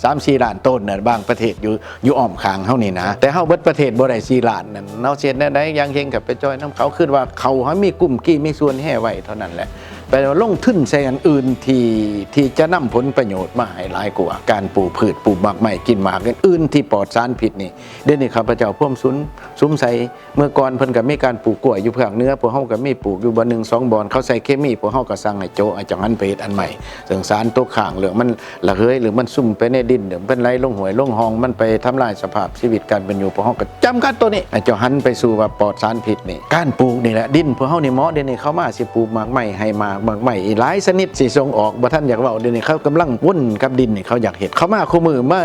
ສາມສີ່ລ້ານໂຕນນະ ບາງປະເທດຢູ່ ຢູ່ອ້ອມຂ້າງເຮົານີ້ນະ ແຕ່ເຮົາເບິດປະເທດບໍ່ໄດ້ສີ່ລ້ານນັ້ນ ເຮົາຊິເຮັດແນວໃດ? ຢ່າງເຮງກໍໄປຈ່ອຍນຳເຂົາ ຄິດວ່າເຂົາເຮົາມີກຸ້ມກີ້ມີສ່ວນແຮ່ໄວ້ເທົ່ານັ້ນແຫຼະ ແປວ່າລົງທຶນໃສ່ອັນອື່ນທີ່ ທີ່ຈະນຳຜົນປະໂຫຍດມາໃຫ້ຫຼາຍກວ່າ ການປູກພືດ ປູກໝາກໄມ້ ກິນໝາກອື່ນໆທີ່ປອດສານພິດນີ້. ດຽວນີ້ຂ້າພະເຈົ້າພວມສຸນ ສຸມໃສ່ ເມື່ອກ່ອນເພິ່ນກໍມີການປູກກ້ວຍຢູ່ພາກເໜືອ ພວກເຮົາກໍມີປູກຢູ່ບ່ອນໜຶ່ງສອງບ່ອນ ເຂົາໃສ່ເຄມີ ພວກເຮົາກໍສັ່ງໃຫ້ໂຈະ ໃຫ້ເຈົ້າຫັນໄປເຮັດອັນໃໝ່ ເລື່ອງສານຕົກຄ້າງ ເລື່ອງມັນລະເຫີຍ ຫຼື ມັນຊຸ່ມໄປໃນດິນ ຫຼື ມັນໄປໄຫຼລົງຫ້ວຍລົງຮ່ອງ ມັນໄປທຳລາຍສະພາບຊີວິດການເປັນຢູ່ ພວກເຮົາກໍຈຳກັດໂຕນີ້ ໃຫ້ເຈົ້າຫັນໄປສູ່ວ່າປອດສານພິດນີ້ ການປູກນີ້ແຫຼະ ດິນພວກເຮົານີ້ເໝາະ ດຽວນີ້ເຂົາມາຊິປູກໝາກໄມ້ ໃຫ້ໝາກ ໝາກໄມ້ອີກຫຼາຍຊະນິດຊິສົ່ງອອກ ບໍ່ທັນຢາກເວົ້າ ດຽວນີ້ເຂົາກຳລັງວົນກັບດິນນີ້ ເຂົາຢາກເຮັດ ເຂົາມາຄູ່ມື້ ມາ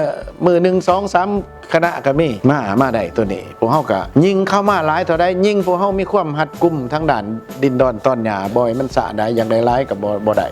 ມື້ໜຶ່ງສອງສາມ ຄະນະກໍມີ ມາ ມາໄດ້ໂຕນີ້ ພວກເຮົາກໍຍິ່ງເຂົ້າມາຫຼາຍເທົ່າໃດ ຍິ່ງພວກເຮົາມີຄວາມຮັດກຸມທາງດ້ານດິນດອນຕອນຫຍ້າ ບໍ່ໃຫ້ມັນຊະໄດ້ ຢາກໄດ້ຫຼາຍກໍບໍ່ ບໍ່ໄດ້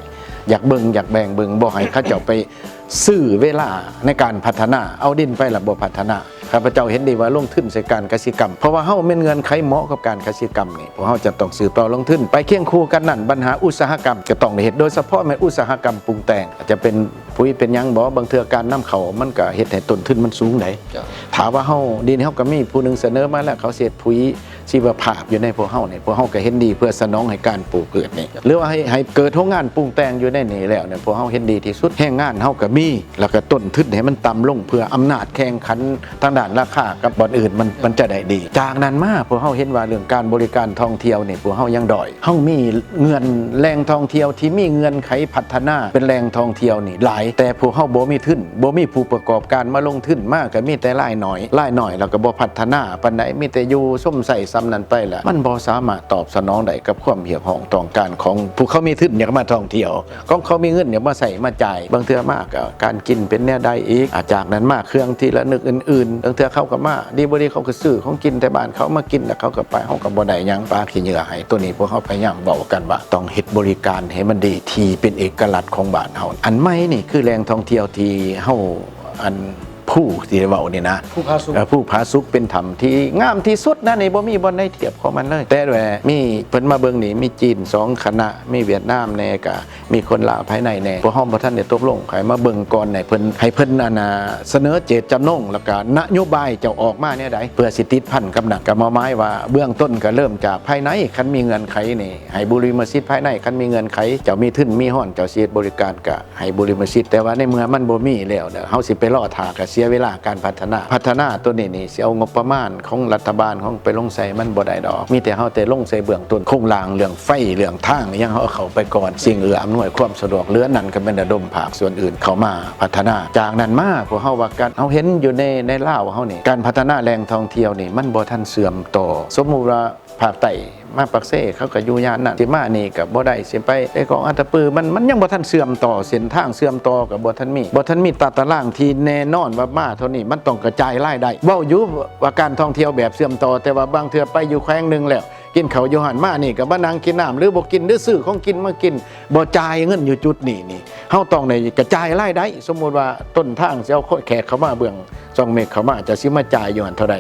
ຢາກເບິ່ງ ຢາກແບ່ງເບິ່ງ ບໍ່ໃຫ້ເຂົາເຈົ້າໄປຊື້ເວລາໃນການພັດທະນາ ເອົາດິນໄປແລ້ວບໍ່ພັດທະນາ. ຂ້າພະເຈົ້າເຫັນດີວ່າລົງທຶນໃສ່ການກະສິກຳ ເພາະວ່າເຮົາແມ່ນເງື່ອນໄຂເໝາະກັບການກະສິກຳນີ້ ພວກເຮົາຈະຕ້ອງສືບຕໍ່ລົງທຶນ ໄປຄຽງຄູ່ກັນນັ້ນ ບັນຫາອຸດສາຫະກຳກໍຕ້ອງໄດ້ເຮັດ ໂດຍສະເພາະແມ່ນອຸດສາຫະກຳປຸງແຕ່ງ ອາດຈະເປັນ ປຸ໋ຍເປັນຫຍັງບໍ່ ບາງເທື່ອການນຳເຂົ້າມັນກະເຮັດໃຫ້ຕົ້ນທຶນມັນສູງໃດ໋. ເຈົ້າ. ຖ້າວ່າເຮົາ ດຽວນີ້ເຮົາກະມີຜູ້ໜຶ່ງສະເໜີມາແລ້ວ ເຂົາຊິເຮັດປຸ໋ຍຊີວະພາບຢູ່ໃນພວກເຮົານີ້ ພວກເຮົາກະເຫັນດີເພື່ອສະໜອງໃຫ້ການປູກພືດນີ້ ເຈົ້າ. ຫຼືວ່າໃຫ້ ໃຫ້ເກີດໂຮງງານປຸງແຕ່ງຢູ່ໃນນີ້ແລ້ວນີ້ ພວກເຮົາເຫັນດີທີ່ສຸດ ແຮງງານເຮົາກະມີ ແລ້ວກະຕົ້ນທຶນໃຫ້ມັນຕ່ຳລົງ ເພື່ອອຳນາດແຂ່ງຂັນທາງດ້ານລາຄາກັບບ່ອນອື່ນ ມັນ ເຈົ້າ. ມັນຈະໄດ້ດີ. ຈາກນັ້ນມາ ພວກເຮົາເຫັນວ່າເລື່ອງການບໍລິການທ່ອງທ່ຽວນີ້ ພວກເຮົາຍັງດ້ອຍ ເຮົາມີເງື່ອນແຫຼ່ງທ່ອງທ່ຽວທີ່ມີເງື່ອນໄຂພັດທະນາເປັນແຫຼ່ງທ່ອງທ່ຽວນີ້ຫຼາຍ ແຕ່ພວກເຮົາບໍ່ມີທຶນ ບໍ່ມີຜູ້ປະກອບການມາລົງທຶນ ມາກໍມີແຕ່ລາຍນ້ອຍ ລາຍນ້ອຍແລ້ວກໍບໍ່ພັດທະນາປານໃດ ມີແຕ່ຢູ່ຊົມໃຊ້ສ່ຳນັ້ນໄປລະ ມັນບໍ່ສາມາດຕອບສະໜອງໄດ້ກັບຄວາມຮຽກຮ້ອງຕ້ອງການຂອງຜູ້ເຂົາມີທຶນຢາກມາທ່ອງທ່ຽວ ຂອງເຂົາມີເງິນຢາກມາໃຊ້ມາຈ່າຍ ບາງເທື່ອມາກໍການກິນເປັນແນວໃດອີກ ອາ ຈາກນັ້ນມາເຄື່ອງທີ່ລະນຶກອື່ນໆ ບາງເທື່ອເຂົາກໍມາ ດີບໍ່ດີເຂົາກໍຊື້ຂອງກິນແຖວບ້ານເຂົາມາກິນ ແລ້ວເຂົາກໍໄປ ເຮົາກໍບໍ່ໄດ້ຫຍັງ ປາຂີ້ເຫຍື້ອໃຫ້. ໂຕນີ້ພວກເຮົາພະຍາຍາມເວົ້າກັນວ່າ ຕ້ອງເຮັດບໍລິການໃຫ້ມັນດີ ທີ່ເປັນເອກະລັດຂອງບ້ານເຮົາ. ອັນໃໝ່ນີ້ຄືແຫຼ່ງທ່ອງທ່ຽວທີ່ເຮົາ ອັນ ພູທີ່ໄດ້ເວົ້ານີ້ນະ ພູຜາສຸກ ເອີ ພູຜາສຸກເປັນຖ້ຳທີ່ງາມທີ່ສຸດນະ ນີ້ບໍ່ມີບ່ອນໃດທຽບຂອງມັນເລີຍ ແຕ່ແວ່ມີເພິ່ນມາເບິ່ງນີ້ ມີຈີນສອງຄະນະ ມີຫວຽດນາມແດ່ ກະ ມີຄົນລາວພາຍໃນແດ່ ພວກເຮົາບໍ່ທັນໄດ້ຕົກລົງ ໃຫ້ມາເບິ່ງກ່ອນ ໃຫ້ເພິ່ນ ໃຫ້ເພິ່ນ ອັນນ່າ ສະເໜີເຈດຈຳນົງ ແລ້ວກະນະໂຍບາຍເຈົ້າອອກມາແນວໃດ ເພື່ອຊິຕິດພັນກັບນັ້ນ ກະມາໝາຍວ່າເບື້ອງຕົ້ນກະເລີ່ມຈາກພາຍໃນ ຄັນມີເງື່ອນໄຂນີ້ ໃຫ້ບຸລິມະສິດພາຍໃນ ຄັນມີເງື່ອນໄຂ ເຈົ້າມີທຶນມີຮອນ ເຈົ້າຊິເຮັດບໍລິການ ກະໃຫ້ບຸລິມະສິດ ແຕ່ວ່າໃນເມື່ອມັນບໍ່ມີແລ້ວ ແລ້ວເຮົາຊິໄປລໍຖ້າ ກະເສຍເວລາການພັດທະນາ ພັດທະນາໂຕນີ້ນີ້ ຊິເອົາງົບປະມານຂອງລັດຖະບານຂອງໄປລົງໃສ່ມັນບໍ່ໄດ້ດອກ ມີແຕ່ເຮົາແຕ່ລົງໃສ່ເບື້ອງຕົ້ນ ໂຄງລ່າງເລື່ອງໄຟເລື່ອງທາງອີ່ຫຍັງ ເຮົາເອົາເຂົ້າໄປກ່ອນ ສິ່ງເອື້ອອຳນວຍຄວາມສະດວກ ເຫຼືອນັ້ນກໍແມ່ນລະດົມພາກສ່ວນອື່ນເຂົ້າມາພັດທະນາ. ຈາກນັ້ນມາ ພວກເຮົາວ່າການ ເຮົາເຫັນຢູ່ໃນ ໃນລາວເຮົານີ້ ການພັດທະນາແຫຼ່ງທ່ອງທ່ຽວນີ້ ມັນບໍ່ທັນເຊື່ອມຕໍ່ ສົມມຸດວ່າ ພາກໃຕ້ມາປາກເຊ ເຂົາກໍຢູ່ຍ່ານນັ້ນ ຊິມານີ້ກໍບໍ່ໄດ້ ຊິໄປແຕ່ກອງອັດຕະປື ມັນ ມັນຍັງບໍ່ທັນເຊື່ອມຕໍ່ ເສັ້ນທາງເຊື່ອມຕໍ່ກໍບໍ່ທັນມີ ບໍ່ທັນມີຕາຕະລາງທີ່ແນ່ນອນວ່າມາເທົ່ານີ້ ມັນຕ້ອງກະຈາຍລາຍໄດ້ ເວົ້າຢູ່ວ່າການທ່ອງທ່ຽວແບບເຊື່ອມຕໍ່ ແຕ່ວ່າບາງເທື່ອໄປຢູ່ແຂວງໜຶ່ງແລ້ວ ກິນເຂົ້າຢູ່ຫັ້ນ ມານີ້ກໍມານັ່ງກິນນ້ຳ ຫຼືບໍ່ກິນ ຫຼືຊື້ຂອງກິນມາກິນ ບໍ່ຈ່າຍເງິນຢູ່ຈຸດນີ້ນີ້ ເຮົາຕ້ອງໄດ້ກະຈາຍລາຍໄດ້. ສົມມຸດວ່າຕົ້ນທາງຊິເອົາຄົນແຂກເຂົ້າມາເບື້ອງຊ່ອງເມັກເຂົ້າມາ ເຈົ້າຊິມາຈ່າຍຢູ່ຫັ້ນເທົ່າໃດ?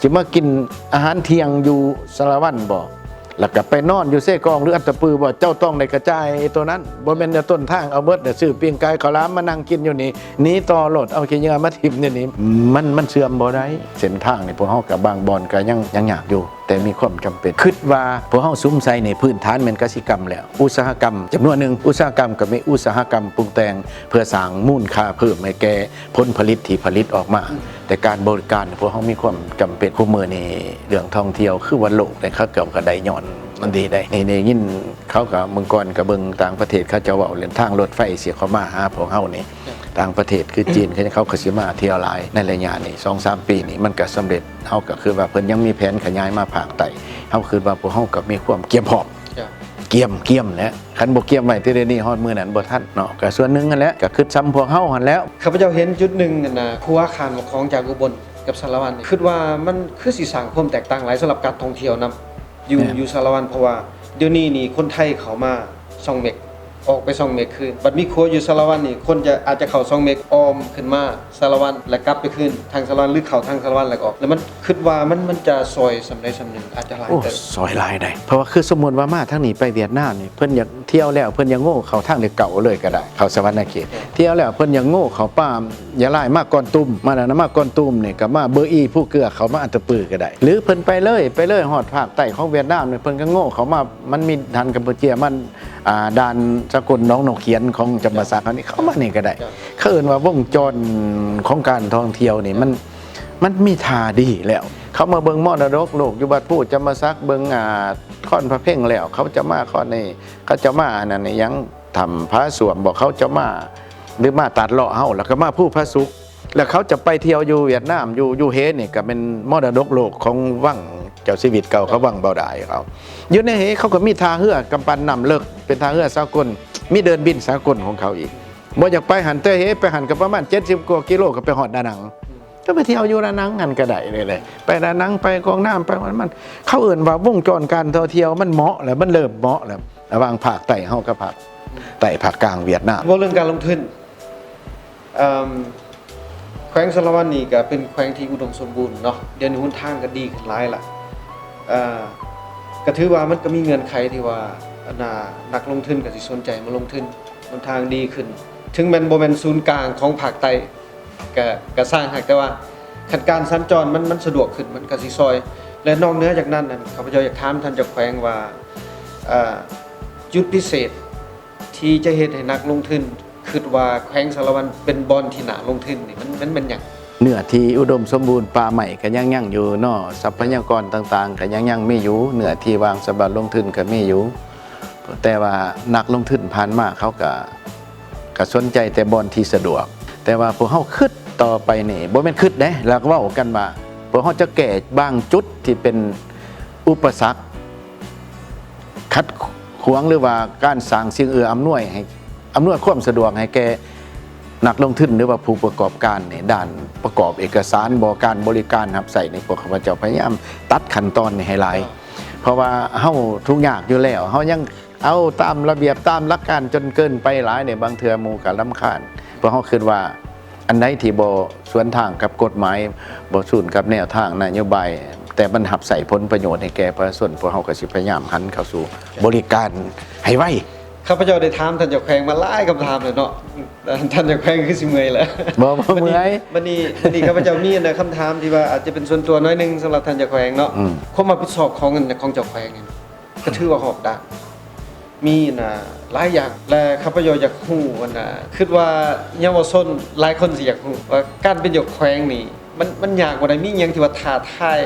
ຊິມາກິນອາຫານທ່ຽງຢູ່ສາລະວັນບໍ່? ແລ້ວກໍໄປນອນຢູ່ເຊກອງ ຫຼືອັດຕະປືບໍ່? ເຈົ້າຕ້ອງໄດ້ກະຈາຍໂຕນັ້ນ. ບໍ່ແມ່ນແຕ່ຕົ້ນທາງເອົາເບິດ ແລ້ວຊື້ປີ້ງໄກ່ເຂົ້າຫຼາມມານັ່ງກິນຢູ່ນີ້ ໜີຕໍ່ໂລດ ເອົາຂີ້ເຫຍື້ອມາຖິ້ມຢູ່ນີ້ ມັນ ມັນເຊື່ອມບໍ່ໄດ້. ເສັ້ນທາງນີ້ພວກເຮົາກໍບາງບ່ອນກໍຍັງ ຍັງຍາກຢູ່ ແຕ່ມີຄວາມຈຳເປັນ. ຄິດວ່າພວກເຮົາສຸມໃສ່ໃນພື້ນຖານແມ່ນກະສິກຳແລ້ວ ອຸດສາຫະກຳຈຳນວນໜຶ່ງ ອຸດສາຫະກຳກໍມີອຸດສາຫະກຳປຸງແຕ່ງ ເພື່ອສ້າງມູນຄ່າເພີ່ມໃຫ້ແກ່ຜົນຜະລິດທີ່ຜະລິດອອກມາ. ແຕ່ການບໍລິການ ພວກເຮົາມີຄວາມຈຳເປັນ. ຄູ່ມື້ນີ້ເລື່ອງທ່ອງທ່ຽວຄືວ່າໂລກໄດ້ ເຂົາເຈົ້າກໍໄດ້ຍ້ອນມັນດີໄດ້. ໄດ້ ໄດ້ຍິນເຂົາກໍ ເມື່ອກ່ອນກໍເບິ່ງຕ່າງປະເທດ ເຂົາເຈົ້າເວົ້າເລື່ອງທາງລົດໄຟຊິເຂົ້າມາຫາພວກເຮົານີ້. ຕ່າງປະເທດຄືຈີນ ເຂົາ ເຂົາກໍຊິມາທ່ຽວຫຼາຍໃນໄລຍະນີ້ ສອງສາມປີນີ້ ມັນກໍສຳເລັດ. ເຮົາກໍຄິດວ່າເພິ່ນຍັງມີແຜນຂະຫຍາຍມາພາກໃຕ້. ເຮົາຄິດວ່າພວກເຮົາກໍມີຄວາມກຽມພ້ອມ ກຽມ ກຽມແຫຼະ. ຄັນບໍ່ກຽມໄວ້ແຕ່ດຽວນີ້ ຮອດມື້ນັ້ນບໍ່ທັນເນາະ. ກໍສ່ວນໜຶ່ງຫັ້ນແຫຼະ ກໍຄິດສ່ຳພວກເຮົາຫັ້ນແຫຼະ. ຂ້າພະເຈົ້າເຫັນຈຸດໜຶ່ງຫັ້ນນະ ຂົວຂ້າມຂອງຈາກອຸບົນກັບສາລະວັນນີ້ ຄິດວ່າມັນຄືຊິສ້າງຄວາມແຕກຕ່າງຫຼາຍສຳລັບການທ່ອງທ່ຽວນຳ ຢູ່ ແມ່ນ ຢູ່ສາລະວັນ ເພາະວ່າດຽວນີ້ນີ້ຄົນໄທເຂົ້າມາຊ່ອງເມັກ ອອກໄປຊ່ອງເມັກຄືນ. ບັດມີຂົວຢູ່ສາລະວັນນີ້ ຄົນຈະ ອາດຈະເຂົ້າຊ່ອງເມັກ ອ້ອມຂຶ້ນມາສາລະວັນ ແລ້ວກັບໄປຄືນທາງສາລະວັນ ຫຼືເຂົ້າທາງສາລະວັນແລ້ວກໍອອກ. ແລ້ວມັນ ຄິດວ່າມັນ ມັນຈະຊ່ອຍສ່ຳໃດສ່ຳໜຶ່ງ ອາດຈະຫຼາຍເຕີບ. ໂອ້ ຊ່ອຍຫຼາຍໄດ໋. ເພາະວ່າຄືສົມມຸດວ່າມາທາງນີ້ໄປຫວຽດນາມນີ້ ເພິ່ນຢາກທ່ຽວແລ້ວ ເພິ່ນຢາກໂງ່ເຂົ້າທາງເລກເກົ້າເລີຍກໍໄດ້ ເຂົ້າສະຫວັນນະເຂດ. ແມ່ນ. ທ່ຽວແລ້ວເພິ່ນຢາກໂງ່ເຂົ້າປ່າ ຢາກຫຼາຍມາກ່ອນຕຸ້ມ ມາແລ້ວນະ ມາກ່ອນຕຸ້ມນີ້ກໍມາເບີອີ ພູເກືອ ເຂົ້າມາອັດຕະປືກໍໄດ້ ຫຼືເພິ່ນໄປເລີຍ ໄປເລີຍຮອດພາກໃຕ້ຂອງຫວຽດນາມນີ້ ເພິ່ນກໍໂງ່ເຂົ້າມາ ມັນມີດ່ານກຳປູເຈຍ ມັນ ອ່າ ດ່ານສາກົນໜອງນົກຂຽນຂອງຈຳປາສັກເຮົານີ້ ເຂົ້າມານີ້ກໍໄດ້. ເຂົາເອີ້ນວ່າວົງຈອນຂອງການທ່ອງທ່ຽວນີ້ ມັນ ມັນມີທ່າດີແລ້ວ. ເຂົາມາເບິ່ງມໍລະດົກໂລກຢູ່ວັດພູຈຳປາສັກ ເບິ່ງ ອ່າ ຄອນພະເພັງແລ້ວ ເຂົາຈະມາຄອນນີ້ ເຂົາຈະມາອັນນັ້ນອີຫຍັງ ຖ້ຳຜາສ້ວມບໍ ເຂົາຈະມາ ຫຼືມາຕັດເລາະເຮົາ ແລ້ວກໍມາພູຜາສຸກ ແລ້ວເຂົາຈະໄປທ່ຽວຢູ່ຫວຽດນາມ ຢູ່ ຢູ່ເຮນີ້ກໍແມ່ນມໍລະດົກໂລກຂອງວັງເຈົ້າຊີວິດເກົ່າເຂົາ ວັງເບົາດາຍເຂົາ. ຢູ່ໃນເຮເຂົາກໍມີທ່າເຮືອກຳປັ່ນນ້ຳເລິກ ເປັນທ່າເຮືອສາກົນ ມີເດີ່ນບິນສາກົນຂອງເຂົາອີກ. ບໍ່ຢາກໄປຫັ້ນ ແຕ່ເຮໄປຫັ້ນກໍປະມານເຈັດສິບກວ່າກິໂລ ກໍໄປຮອດດານັງ. ກໍໄປທ່ຽວຢູ່ດານັງຫັ້ນກໍໄດ້ເລີຍ ໄປດານັງ ໄປກອງນ້ຳ ໄປມັນ ເຂົາເອີ້ນວ່າວົງຈອນການທ່ອງທ່ຽວມັນເໝາະແລ້ວ ມັນເລີ່ມເໝາະແລ້ວ ລະຫວ່າງພາກໃຕ້ເຮົາກັບພາກໃຕ້ພາກກາງຫວຽດນາມ. ເວົ້າເລື່ອງການລົງທຶນ ເອີ່ມ ແຂວງສາລະວັນນີ້ກໍເປັນແຂວງທີ່ອຸດົມສົມບູນເນາະ ດຽວນີ້ຫົນທາງກໍດີຂຶ້ນຫຼາຍລະ ເອີ່ ກໍຖືວ່າມັນກໍມີເງື່ອນໄຂທີ່ວ່າ ອັນນ່າ ນັກລົງທຶນກໍຊິສົນໃຈມາລົງທຶນ ຫົນທາງດີຂຶ້ນ ເຖິງແມ່ນບໍ່ແມ່ນສູນກາງຂອງພາກໃຕ້ ກະ ກະຊ່າງຫັ້ນ ແຕ່ວ່າຄັນການສັນຈອນມັນ ມັນສະດວກຂຶ້ນ ມັນກະຊິຊ່ອຍ. ແລະນອກເໜືອຈາກນັ້ນນັ້ນ ຂ້າພະເຈົ້າຢາກຖາມທ່ານເຈົ້າແຂວງວ່າ ເອີ່ ຈຸດພິເສດທີ່ຈະເຮັດໃຫ້ນັກລົງທຶນຄິດວ່າແຂວງສາລະວັນເປັນບ່ອນທີ່ໜ້າລົງທຶນນີ້ ມັນ ມັນແມ່ນຫຍັງ? ເນື້ອທີ່ອຸດົມສົມບູນ ປ່າໄມ້ກະຍັງ ຍັງຢູ່ເນາະ ຊັບພະຍາກອນຕ່າງໆກະຍັງ ຍັງມີຢູ່ ເນື້ອທີ່ວ່າງສຳລັບລົງທຶນກະມີຢູ່. ແຕ່ວ່ານັກລົງທຶນຜ່ານມາເຂົາກະ ກະສົນໃຈແຕ່ບ່ອນທີ່ສະດວກ ແຕ່ວ່າພວກເຮົາຄິດຕໍ່ໄປນີ້ ບໍ່ແມ່ນຄິດເດ້ ແລ້ວເວົ້າກັນວ່າ ພວກເຮົາຈະແກ້ບາງຈຸດທີ່ເປັນອຸປະສັກ ຂັດຂວາງ ຫຼືວ່າການສ້າງສິ່ງເອື້ອອຳນວຍໃຫ້ ອຳນວຍຄວາມສະດວກໃຫ້ແກ່ນັກລົງທຶນ ຫຼືວ່າຜູ້ປະກອບການໃນດ້ານປະກອບເອກະສານບໍ ການບໍລິການຮັບໃຊ້ນີ້ ພວກຂ້າພະເຈົ້າພະຍາຍາມຕັດຂັ້ນຕອນນີ້ໃຫ້ຫຼາຍ ເພາະວ່າເຮົາທຸກຍາກຢູ່ແລ້ວ ເຮົາຍັງ ເອົາຕາມລະບຽບຕາມຫຼັກການຈົນເກີນໄປຫຼາຍນີ້ ບາງເທື່ອໝູ່ກໍລຳຄານ. ພວກເຮົາຄິດວ່າອັນໃດທີ່ບໍ່ສວນທາງກັບກົດໝາຍ ບໍ່ສວນກັບແນວທາງນະໂຍບາຍ ແຕ່ມັນຮັບໃຊ້ຜົນປະໂຫຍດໃຫ້ແກ່ປະຊາຊົນ ພວກເຮົາກໍຊິພະຍາຍາມຫັນເຂົ້າສູ່ບໍລິການໃຫ້ໄວ. ຂ້າພະເຈົ້າໄດ້ຖາມທ່ານເຈົ້າແຂວງມາຫຼາຍຄຳຖາມແລ້ວເນາະ ທ່ານເຈົ້າແຂວງຄືຊິເມື່ອຍແລ້ວ. ບໍ່ ບໍ່ເມື່ອຍ. ບັດນີ້ ບັດນີ້ ບັດນີ້ຂ້າພະເຈົ້າມີອັນໃດຄຳຖາມທີ່ວ່າອາດຈະເປັນສ່ວນຕົວໜ້ອຍໜຶ່ງສຳລັບທ່ານເຈົ້າແຂວງເນາະ. ອືມ ຄວາມຮັບຜິດຊອບຂອງ ຂອງເຈົ້າແຂວງນີ້ ກໍຖືວ່າຮອບດ້ານ ມີນະຫຼາຍຢ່າງ ແລະ ຂ້າພະເຈົ້າຢາກຮູ້ຫັ້ນນະ ຄິດວ່າເຍົາວະຊົນຫຼາຍຄົນຊິຢາກຮູ້ວ່າການເປັນເຈົ້າແຂວງນີ້ ມັນ ມັນຍາກບໍ່ໃດ? ມີຫຍັງທີ່ວ່າທ້າທາຍ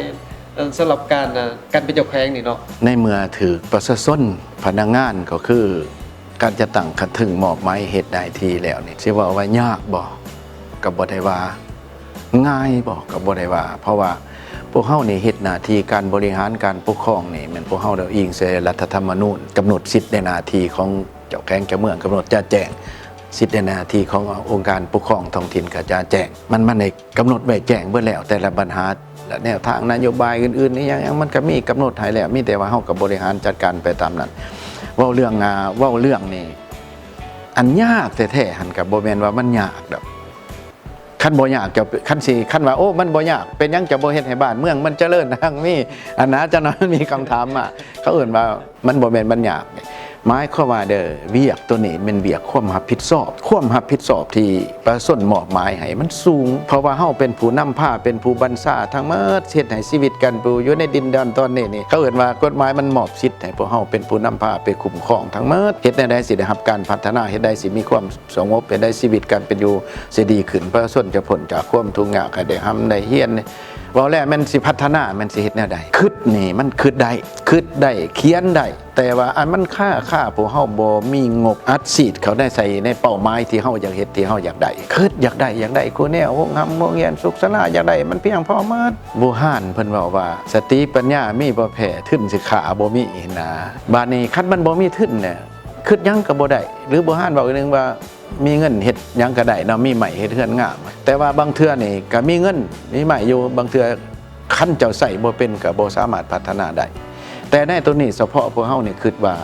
ເອີ ສຳລັບການ ອາ ການເປັນເຈົ້າແຂວງນີ້ເນາະ? ໃນເມື່ອຖືກປະຊາຊົນ ພະນັກງານ ກໍຄືການຈັດຕັ້ງຂັ້ນເທິງມອບໝາຍເຮັດໜ້າທີ່ແລ້ວນີ້ ຊິເວົ້າວ່າຍາກບໍ່? ກໍບໍ່ໄດ້ວ່າ ງ່າຍບໍ່ ກໍບໍ່ໄດ້ວ່າ ເພາະວ່າພວກເຮົານີ້ເຮັດໜ້າທີ່ການບໍລິຫານການປົກຄອງນີ້ ແມ່ນພວກເຮົາໄດ້ອີງໃສ່ລັດຖະທຳມະນູນ ກຳນົດສິດແລະໜ້າທີ່ຂອງເຈົ້າແຂວງເຈົ້າເມືອງ ກຳນົດຈະແຈ້ງ ສິດແລະໜ້າທີ່ຂອງອົງການປົກຄອງທ້ອງຖິ່ນກະຈະແຈ້ງ ມັນ ມັນໄດ້ກຳນົດໄວ້ແຈ້ງເບິດແລ້ວ ແຕ່ລະບັນຫາ ແລະ ແນວທາງນະໂຍບາຍອື່ນໆ ອີ່ຫຍັງໆ ມັນກໍມີກຳນົດໃຫ້ແລ້ວ, ມີແຕ່ວ່າເຮົາກໍບໍລິຫານຈັດການໄປຕາມນັ້ນ. ເວົ້າເລື່ອງ ອ່າ ເວົ້າເລື່ອງນີ້ ອັນຍາກແທ້ໆ ຫັ້ນກໍບໍ່ແມ່ນວ່າມັນຍາກດອກ. ຄັນບໍ່ຍາກ ເຈົ້າ ຄັນຊິ ຄັນວ່າ ໂອ້ ມັນບໍ່ຍາກ ເປັນຫຍັງເຈົ້າບໍ່ເຮັດໃຫ້ບ້ານເມືອງມັນຈະເລີນຮັ່ງມີ? ອັນນະ ເຈົ້ານະ ມັນມີຄຳຖາມມາ. ເຂົາເອີ້ນວ່າ ມັນບໍ່ແມ່ນມັນຍາກເດ້. ໝາຍຄວາມວ່າເດີ ວຽກໂຕນີ້ແມ່ນວຽກຄວາມຮັບຜິດຊອບ, ຄວາມຮັບຜິດຊອບທີ່ປະຊາຊົນມອບໝາຍໃຫ້ມັນສູງ, ເພາະວ່າເຮົາເປັນຜູ້ນຳພາ, ເປັນຜູ້ບັນຊາທັງໝົດ, ເຮັດໃຫ້ຊີວິດການຢູ່ໃນດິນແດນຕອນນີ້ນີ້ ເຂົາເອີ້ນວ່າກົດໝາຍມັນມອບສິດໃຫ້ພວກເຮົາເປັນຜູ້ນຳພາໄປຄຸ້ມຄອງທັງໝົດ. ເຮັດແນວໃດຊິໄດ້ຮັບການພັດທະນາ, ເຮັດໃດຊິມີຄວາມສະຫງົບ, ເຮັດໃດຊີວິດການເປັນຢູ່ຊິດີຂຶ້ນ, ປະຊາຊົນຈະພົ້ນຈາກຄວາມທຸກຍາກ, ໃຫ້ໄດ້ຮ່ຳໄດ້ຮຽນ. ເວົ້າແລ້ວແມ່ນຊິພັດທະນາ, ແມ່ນຊິເຮັດແນວໃດ? ຄິດນີ້ມັນຄິດໄດ້, ຄິດໄດ້, ຂຽນໄດ້, ແຕ່ວ່າອັນມັນຄາ ຄາພວກເຮົາບໍ່ມີງົບອັດສີດເຂົ້າໄດ້ໃສ່ໃນເປົ້າໝາຍທີ່ເຮົາຢາກເຮັດ, ທີ່ເຮົາຢາກໄດ້. ຄິດຢາກໄດ້, ຢາກໄດ້ຄູແນວ, ໂຮງຮ່ຳໂຮງຮຽນ, ສຸກສາລາ, ຢາກໄດ້, ມັນພຽງພໍໝົດ. ບູຮານເພິ່ນເວົ້າວ່າ ສະຕິປັນຍາມີບໍ່ແພ້, ທຶນສິກຂາບໍ່ມີນະ. ບາດນີ້ຄັນມັນບໍ່ມີທຶນເນຍ ຄິດຫຍັງກໍບໍ່ໄດ້. ຫຼື ບູຮານເວົ້າອີກໜຶ່ງວ່າ ມີເງິນເຮັດຫຍັງກໍໄດ້ເນາະ, ມີໄມ້ເຮັດເຮືອນງາມ. ແຕ່ວ່າບາງເທື່ອນີ້ກໍມີເງິນ ມີໄມ້ຢູ່, ບາງເທື່ອຄັນເຈົ້າໃຊ້ບໍ່ເປັນກໍບໍ່ສາມາດພັດທະນາໄດ້. ແຕ່ໃນໂຕນີ້ສະເພາະພວກເຮົານີ້ຄິດວ່າ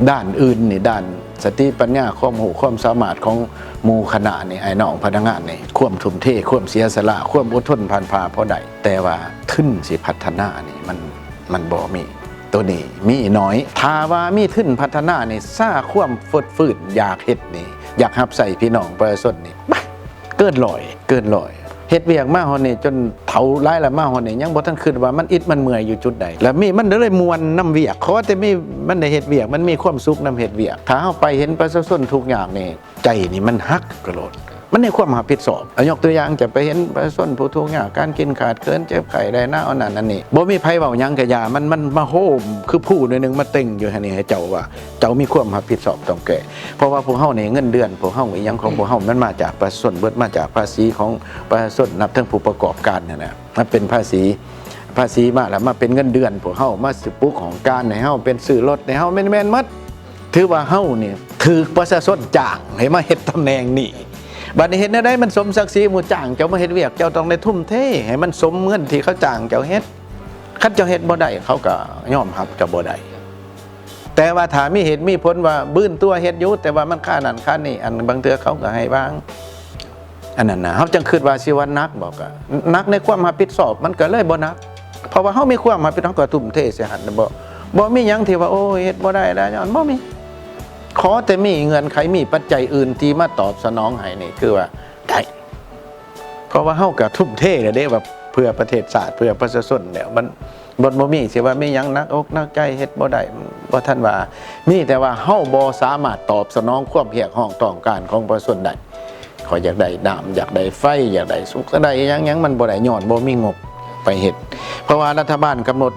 ດ້ານອື່ນນີ້, ດ້ານສະຕິປັນຍາ, ຄວາມຮູ້ຄວາມສາມາດຂອງໝູ່ຄະນະນີ້, ອ້າຍນ້ອງພະນັກງານນີ້, ຄວາມທຸ່ມເທ, ຄວາມເສຍສະຫຼະ, ຄວາມອົດທົນຜ່ານຜ່າພໍໄດ້, ແຕ່ວ່າທຶນຊິພັດທະນານີ້ມັນ ມັນບໍ່ມີ. ໂຕນີ້ມີໜ້ອຍ. ຖ້າວ່າມີທຶນພັດທະນານີ້ ຊາຄວາມຟົດຟື້ນ ຢາກເຮັດນີ້, ຢາກຮັບໃຊ້ພີ່ນ້ອງປະຊາຊົນນີ້ ບາ ເກີນຮ້ອຍ ເກີນຮ້ອຍ. ເຮັດວຽກມາຮອດນີ້ຈົນເຖົ້າຫຼາຍລະ ມາຮອດນີ້ຍັງບໍ່ທັນຄິດວ່າມັນອິດມັນເມື່ອຍຢູ່ຈຸດໃດ. ລະມີ ມັນເລີຍມ່ວນນຳວຽກ, ຂໍແຕ່ມີ ມັນໄດ້ເຮັດວຽກ, ມັນມີຄວາມສຸກນຳເຮັດວຽກ. ຖ້າເຮົາໄປເຫັນປະຊາຊົນທຸກຍາກນີ້ ໃຈນີ້ມັນຫັກກະໂລດ. ມັນໃນຄວາມຮັບຜິດຊອບ. ເອົາ ຍົກຕົວຢ່າງ ຈະໄປເຫັນປະຊາຊົນຜູ້ທຸກຍາກ, ການກິນຂາດເຂີນ, ເຈັບໄຂ້ໄດ້ໜາວ, ອັນນັ້ນອັນນີ້. ບໍ່ມີໃຜເວົ້າຫຍັງກະຢ່າ, ມັນ ມັນມາໂຮມຄືພູໜ້ອຍໜຶ່ງ ມາເຕັງຢູ່ຫັ້ນນີ້ໃຫ້ເຈົ້າວ່າ ເຈົ້າມີຄວາມຮັບຜິດຊອບຕ້ອງແກ້. ເພາະວ່າພວກເຮົານີ້ ເງິນເດືອນພວກເຮົາ ອີ່ຫຍັງຂອງພວກເຮົາ ມັນມາຈາກປະຊາຊົນເບິດ, ມາຈາກພາສີຂອງປະຊາຊົນ, ນັບເຖິງຜູ້ປະກອບການຫັ້ນນະ. ມັນເປັນພາສີ, ພາສີມາແລ້ວມາເປັນເງິນເດືອນພວກເຮົາ, ມາຊື້ປຸກຫ້ອງການໃຫ້ເຮົາ, ເປັນຊື້ລົດໃຫ້ເຮົາ, ແມ່ນໆໝົດ. ຖືວ່າເຮົານີ້ຖືກປະຊາຊົນຈ້າງໃຫ້ມາເຮັດຕຳແໜ່ງນີ້. ບັດນີ້ເຮັດແນວໃດມັນສົມສັກສີໝູ່ຈ້າງເຈົ້າມາເຮັດວຽກ? ເຈົ້າຕ້ອງໄດ້ທຸ່ມເທໃຫ້ມັນສົມເງິນທີ່ເຂົາຈ້າງເຈົ້າເຮັດ. ຄັນເຈົ້າເຮັດບໍ່ໄດ້ ເຂົາກໍຍອມຮັບເຈົ້າບໍ່ໄດ້. ແຕ່ວ່າຖ້າມີເຫດມີຜົນວ່າບືນຕົວເຮັດຢູ່ ແຕ່ວ່າມັນຄານັ້ນຄານີ້, ອັນບາງເທື່ອເຂົາກໍໃຫ້ວາງ. ອັນນັ້ນນະ ເຮົາຈັ່ງຄິດວ່າຊິວ່າໜັກບໍ່? ກໍໜັກໃນຄວາມຮັບຜິດຊອບ, ມັນກໍເລີຍບໍ່ໜັກ. ເພາະວ່າເຮົາມີຄວາມຮັບຜິດຊອບ ເຮົາກໍທຸ່ມເທໃສ່ຫັ້ນນະ. ບໍ່ ບໍ່ມີຫຍັງທີ່ວ່າ ໂອ້ຍ ເຮັດບໍ່ໄດ້ແລ້ວ ຍ້ອນບໍ່ມີ. ຂໍແຕ່ມີເງື່ອນໄຂ, ມີປັດໄຈອື່ນທີ່ມາຕອບສະໜອງໃຫ້ນີ້ ຄືວ່າໄດ້. ເພາະວ່າເຮົາກໍທຸ່ມເທແລ້ວເດ້ ວ່າເພື່ອປະເທດຊາດ ເພື່ອປະຊາຊົນແລ້ວ. ມັນ ບໍ່ ບໍ່ມີຊິວ່າມີຫຍັງໜັກອົກໜັກໃຈ ເຮັດບໍ່ໄດ້ ບໍ່ທັນວ່າ. ມີແຕ່ວ່າເຮົາບໍ່ສາມາດຕອບສະໜອງຄວາມຮຽກຮ້ອງຕ້ອງການຂອງປະຊາຊົນໄດ້. ຂ້ອຍຢາກໄດ້ນ້ຳ ຢາກໄດ້ໄຟ ຢາກໄດ້ສຸກ ຢາກໄດ້ຫຍັງຫຍັງ ມັນບໍ່ໄດ້ ຍ້ອນບໍ່ມີງົບໄປເຮັດ. ເພາະວ່າລັດຖະບານກຳນົດ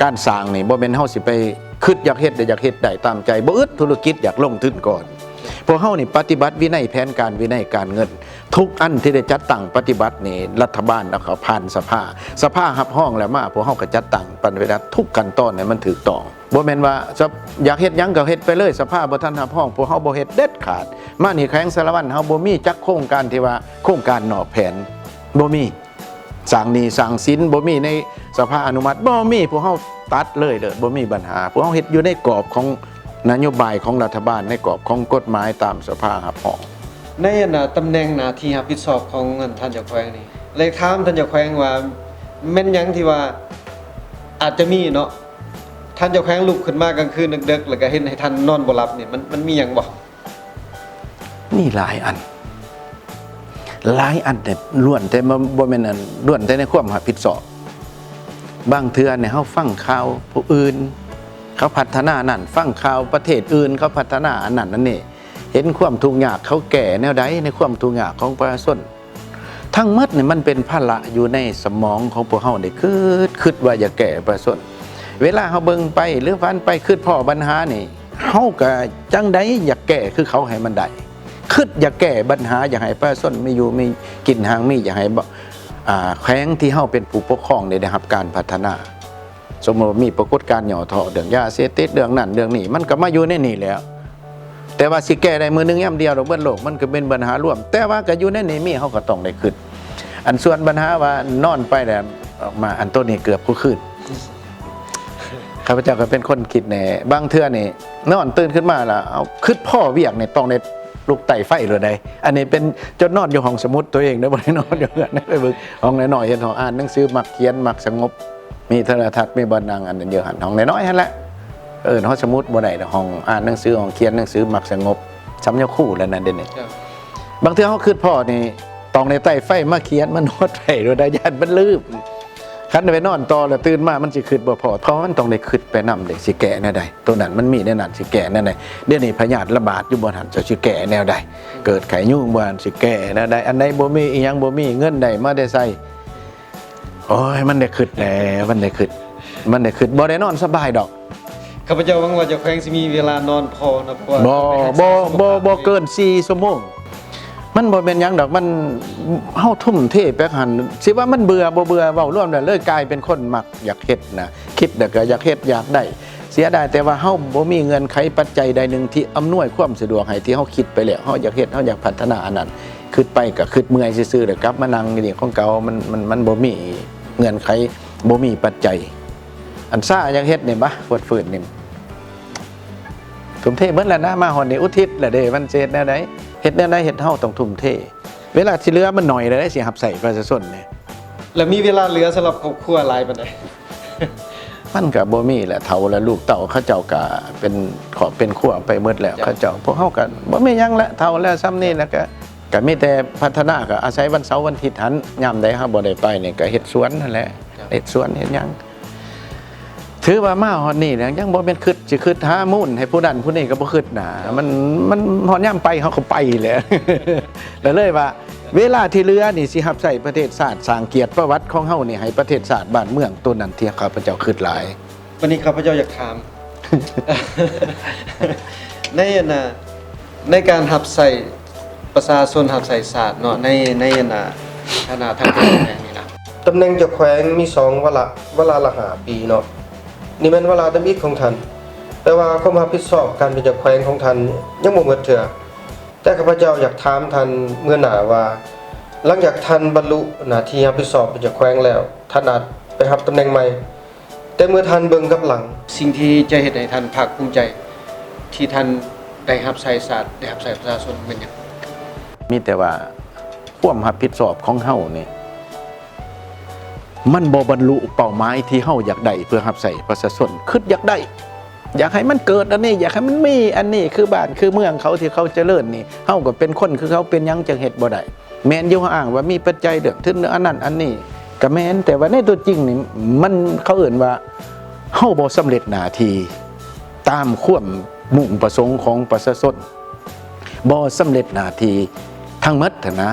ການສ້າງນີ້ ບໍ່ແມ່ນເຮົາຊິໄປຄຶດຢາກເຮັດ ແລ້ວຢາກເຮັດໄດ້ຕາມໃຈ, ບໍ່ອຶດທຸລະກິດ ຢາກລົງທຶນກ່ອນ. ພວກເຮົານີ້ປະຕິບັດວິໄນແຜນການ ວິໄນການເງິນ. ທຸກອັນທີ່ໄດ້ຈັດຕັ້ງປະຕິບັດນີ້ ລັດຖະບານເອົາເຂົ້າຜ່ານສະພາ, ສະພາຮັບຮອງແລ້ວມາ ພວກເຮົາກໍຈັດຕັ້ງປະຕິບັດທຸກຂັ້ນຕອນໃຫ້ມັນຖືກຕ້ອງ. ບໍ່ແມ່ນວ່າ ສະ ຢາກເຮັດຫຍັງກໍເຮັດໄປເລີຍ, ສະພາບໍ່ທັນຮັບຮອງ ພວກເຮົາບໍ່ເຮັດເດັດຂາດ. ມານີ້ແຂວງສາລະວັນເຮົາບໍ່ມີຈັກໂຄງການທີ່ວ່າໂຄງການນອກແຜນ, ບໍ່ມີ. ສ້າງໜີ້ສ້າງສິນ ບໍ່ມີໃນສະພາອະນຸມັດ, ບໍ່ມີ. ພວກເຮົາຕັດເລີຍເລີຍ ບໍ່ມີບັນຫາ. ພວກເຮົາເຮັດຢູ່ໃນກອບຂອງນະໂຍບາຍຂອງລັດຖະບານ, ໃນກອບຂອງກົດໝາຍຕາມສະພາຮັບຮອງ. ໃນອັນນ່າ ຕຳແໜ່ງໜ້າທີ່ຮັບຜິດຊອບຂອງອັນທ່ານເຈົ້າແຂວງນີ້ ແລະ ຖາມທ່ານເຈົ້າແຂວງວ່າ ແມ່ນຫຍັງທີ່ວ່າອາດຈະມີເນາະ ທ່ານເຈົ້າແຂວງລຸກຂຶ້ນມາກາງຄືນເດິກໆ ແລ້ວກະເຮັດໃຫ້ທ່ານນອນບໍ່ຫຼັບນີ້ ມັນ ມັນມີຫຍັງບໍ່? ມີຫຼາຍອັນ, ຫຼາຍອັນ ແຕ່ລ້ວນແຕ່ ບໍ່ ບໍ່ແມ່ນອັນ ລ້ວນແຕ່ໃນຄວາມຮັບຜິດຊອບ. ບາງເທື່ອນີ້ເຮົາຟັງຂ່າວຜູ້ອື່ນ ເຂົາພັດທະນານັ້ນ, ຟັງຂ່າວປະເທດອື່ນ ເຂົາພັດທະນາອັນນັ້ນອັນນີ້, ເຫັນຄວາມທຸກຍາກ ເຂົາແກ້ແນວໃດໃນຄວາມທຸກຍາກຂອງປະຊາຊົນ. ທັງໝົດນີ້ມັນເປັນພາລະຢູ່ໃນສະໝອງຂອງພວກເຮົາໄດ້ຄຶດ ຄຶດວ່າຢາກແກ້ປະຊາຊົນ. ເວລາເຮົາເບິ່ງໄປ ຫຼື ຝັນໄປ ຄຶດພໍ້ບັນຫານີ້ ເຮົາກະຈັ່ງໃດຢາກແກ້ຄືເຂົາໃຫ້ມັນໄດ້, ຄຶດຢາກແກ້ບັນຫາ ຢາກໃຫ້ປະຊາຊົນມີຢູ່ມີກິນຮັ່ງມີ, ຢາກໃຫ້ ອ່າ ແຂວງທີ່ເຮົາເປັນຜູ້ປົກຄອງໄດ້ ໄດ້ຮັບການພັດທະນາ. ສົມມຸດວ່າມີປາກົດການຫຍໍ້ທໍ້ເລື່ອງຢາເສບຕິດ ເລື່ອງນັ້ນເລື່ອງນີ້ ມັນກໍມາຢູ່ໃນນີ້ແຫຼະ. ແຕ່ວ່າຊິແກ້ໄດ້ມື້ໜຶ່ງຍາມດຽວດອກ ເບິດໂລກມັນກໍເປັນບັນຫາລວມ, ແຕ່ວ່າກໍຢູ່ໃນນີ້ມີ ເຮົາກໍຕ້ອງໄດ້ຄຶດ. ອັນສ່ວນບັນຫາວ່ານອນໄປແລ້ວ ອອກມາ ອັນໂຕນີ້ເກືອບຄູ່ຄືນ. ຂ້າພະເຈົ້າກໍເປັນຄົນຄິດແນ່ ບາງເທື່ອນີ້ນອນຕື່ນຂຶ້ນມາລະ ເອົາ ຄຶດພໍ້ວຽກນີ້ ຕ້ອງໄດ້ລຸກໄຕ້ໄຟໂລດໃດ໋. ອັນນີ້ເປັນ ຈົນນອນຢູ່ຫ້ອງສະໝຸດຕົວເອງເດີ ບໍ່ໄດ້ນອນຢູ່ເຮືອນເດີ. ໄປເບິ່ງຫ້ອງນ້ອຍໆ ເຮັດຫ້ອງອ່ານໜັງສື ມັກຂຽນ ມັກສະຫງົບ ມີໂທລະທັດ ມີບ່ອນນັ່ງອັນນັ້ນຢູ່ຫັ້ນ. ຫ້ອງນ້ອຍໆຫັ້ນແຫຼະ ເອີ້ນຫ້ອງສະໝຸດບໍ່ໄດ້ດອກ ຫ້ອງອ່ານໜັງສື ຫ້ອງຂຽນໜັງສື ມັກສະຫງົບ ສ່ຳຍາຄູແລ້ວນັ້ນເດນີ້. ບາງເທື່ອເຮົາຄຶດພໍ້ນີ້ ຕ້ອງໄດ້ໄຕ້ໄຟມາຂຽນ ມານອດໄວ້ໂລດໃດ໋ ຢ້ານມັນລືມ. ຄັນໄປນອນຕໍ່ແລ້ວຕື່ນມາ ມັນຊິຄຶດບໍ່ພໍ ເພາະມັນຕ້ອງໄດ້ຄຶດໄປນຳເດ້ ຊິແກ້ແນວໃດ ໂຕນັ້ນມັນມີແນວນັ້ນ ຊິແກ້ແນວໃດ. ດຽວນີ້ພະຍາດລະບາດຢູ່ບ່ອນຫັ້ນ ເຈົ້າຊິແກ້ແນວໃດ? ເກີດໄຂ້ຍຸງບໍ່ຫັ້ນ ຊິແກ້ແນວໃດ? ອັນໃດບໍ່ມີ ອີ່ຫຍັງບໍ່ມີ ເງິນໄດ້ມາແຕ່ໃສ? ໂອ້ຍ ມັນໄດ້ຄຶດແຫຼະ ມັນໄດ້ຄຶດ ມັນໄດ້ຄຶດ ບໍ່ໄດ້ນອນສະບາຍດອກ. ຂ້າພະເຈົ້າຫວັງວ່າເຈົ້າແຂວງຊິມີເວລານອນພໍເນາະ ເພາະວ່າ ບໍ່ ບໍ່ ບໍ່ ບໍ່ເກີນສີ່ຊົ່ວໂມງ. ມັນບໍ່ແມ່ນຫຍັງດອກ ມັນ ເຮົາທຸ່ມເທໄປຫັ້ນ ຊິວ່າມັນເບື່ອບໍ່ເບື່ອ ເວົ້າລວມແລ້ວເລີຍກາຍເປັນຄົນມັກຢາກເຮັດນະ ຄິດແລ້ວກໍຢາກເຮັດຢາກໄດ້. ເສຍດາຍແຕ່ວ່າເຮົາບໍ່ມີເງື່ອນໄຂປັດໄຈໃດໜຶ່ງທີ່ອຳນວຍຄວາມສະດວກໃຫ້ ທີ່ເຮົາຄິດໄປແລ້ວ ເຮົາຢາກເຮັດ ເຮົາຢາກພັດທະນາອັນນັ້ນ ຄຶດໄປກໍຄຶດເມື່ອຍຊື່ໆ ແລ້ວກັບມານັ່ງຢູ່ນີ້ຂອງເກົ່າ. ມັນ ມັນ ມັນບໍ່ມີເງື່ອນໄຂ ບໍ່ມີປັດໄຈ. ອັນຊ້າຢາກເຮັດນີ້ ບາ ຟົດຟື້ນນີ້ ທຸ່ມເທເບິດແລ້ວນະ ມາຮອດນີ້ອຸທິດແລ້ວເດ້ ມັນຊິເຮັດແນວໃດ? ເຮັດແນວໃດເຮັດ ເຮົາຕ້ອງທຸ່ມເທ. ເວລາທີ່ເຫຼືອມັນໜ້ອຍແລ້ວເດ້ ຊິຮັບໃຊ້ປະຊາຊົນນີ້. ແລ້ວມີເວລາເຫຼືອສຳລັບຄອບຄົວຫຼາຍປານໃດ? ມັນກໍບໍ່ມີແຫຼະ ເຖົ້າແລ້ວ ລູກເຕົ້າເຂົາເຈົ້າກໍເປັນຄອບເປັນຄົວໄປໝົດແລ້ວ ເຈົ້າ ເຂົາເຈົ້າ. ພວກເຮົາກໍບໍ່ມີຫຍັງແຫຼະ ເຖົ້າແລ້ວ ສ່ຳນີ້ແລ້ວກໍ ກໍມີແຕ່ພັດທະນາ ກໍອາໄສວັນເສົາວັນທິດຫັ້ນ ຍາມໃດເຮົາບໍ່ໄດ້ໄປນີ້ ກໍເຮັດສວນຫັ້ນແຫຼະ ເຮັດສວນເຮັດຫຍັງ. ຖືວ່າມາຮອດນີ້ແລ້ວ ຍັງບໍ່ແມ່ນຄຶດ ຊິຄຶດຫາມູນໃຫ້ຜູ້ນັ້ນຜູ້ນີ້ກໍບໍ່ຄຶດນະ. ມັນ ມັນຮອດຍາມໄປ ເຮົາກໍໄປແຫຼະ. ແລ້ວເລີຍວ່າ ເວລາທີ່ເຫຼືອນີ້ ຊິຮັບໃຊ້ປະເທດຊາດ ສ້າງກຽດປະຫວັດຂອງເຮົານີ້ ໃຫ້ປະເທດຊາດບ້ານເມືອງ ໂຕນັ້ນທີ່ຂ້າພະເຈົ້າຄຶດຫຼາຍ. ບັດນີ້ຂ້າພະເຈົ້າຢາກຖາມ ໃນອັນນ່າ ໃນການຮັບໃຊ້ປະຊາຊົນ ຮັບໃຊ້ຊາດເນາະ ໃນ ໃນອັນນ່າ ຖານະທາງການເມືອງນີ້ນະ ຕຳແໜ່ງເຈົ້າແຂວງມີສອງວາລະ ວາລະລະຫ້າປີເນາະ ນີ້ແມ່ນວາລະທຳອິດຂອງທ່ານ ແຕ່ວ່າຄວາມຮັບຜິດຊອບການເປັນເຈົ້າແຂວງຂອງທ່ານຍັງບໍ່ໝົດເທື່ອ. ແຕ່ຂ້າພະເຈົ້າຢາກຖາມທ່ານເມື່ອໜ້າວ່າ ຫຼັງຈາກທ່ານບັນລຸໜ້າທີ່ຮັບຜິດຊອບເປັນເຈົ້າແຂວງແລ້ວ ທ່ານອາດໄປຮັບຕຳແໜ່ງໃໝ່ ແຕ່ເມື່ອທ່ານເບິ່ງກັບຫຼັງ ສິ່ງທີ່ຈະເຮັດໃຫ້ທ່ານພາກພູມໃຈ ທີ່ທ່ານໄດ້ຮັບໃຊ້ຊາດ ໄດ້ຮັບໃຊ້ປະຊາຊົນແມ່ນຫຍັງ? ມີແຕ່ວ່າຄວາມຮັບຜິດຊອບຂອງເຮົານີ້ ມັນບໍ່ບັນລຸເປົ້າໝາຍທີ່ເຮົາຢາກໄດ້ເພື່ອຮັບໃຊ້ປະຊາຊົນ. ຄິດຢາກໄດ້ ຢາກໃຫ້ມັນເກີດອັນນີ້ ຢາກໃຫ້ມັນມີອັນນີ້ ຄືບ້ານຄືເມືອງເຂົາທີ່ເຂົາຈະເລີນນີ້ ເຮົາກໍເປັນຄົນຄືເຂົາ ເປັນຫຍັງຈັ່ງເຮັດບໍ່ໄດ້? ແມ່ນຢູ່ ເຮົາອ້າງວ່າມີປັດໄຈເລື່ອງທຶນ ເລື່ອງອັນນັ້ນອັນນີ້ ກໍແມ່ນ ແຕ່ວ່າໃນຕົວຈິງນີ້ ມັນ ເຂົາເອີ້ນວ່າ ເຮົາບໍ່ສຳເລັດໜ້າທີ່ຕາມຄວາມມຸ່ງປະສົງຂອງປະຊາຊົນ, ບໍ່ສຳເລັດໜ້າທີ່ທັງໝົດຫັ້ນນະ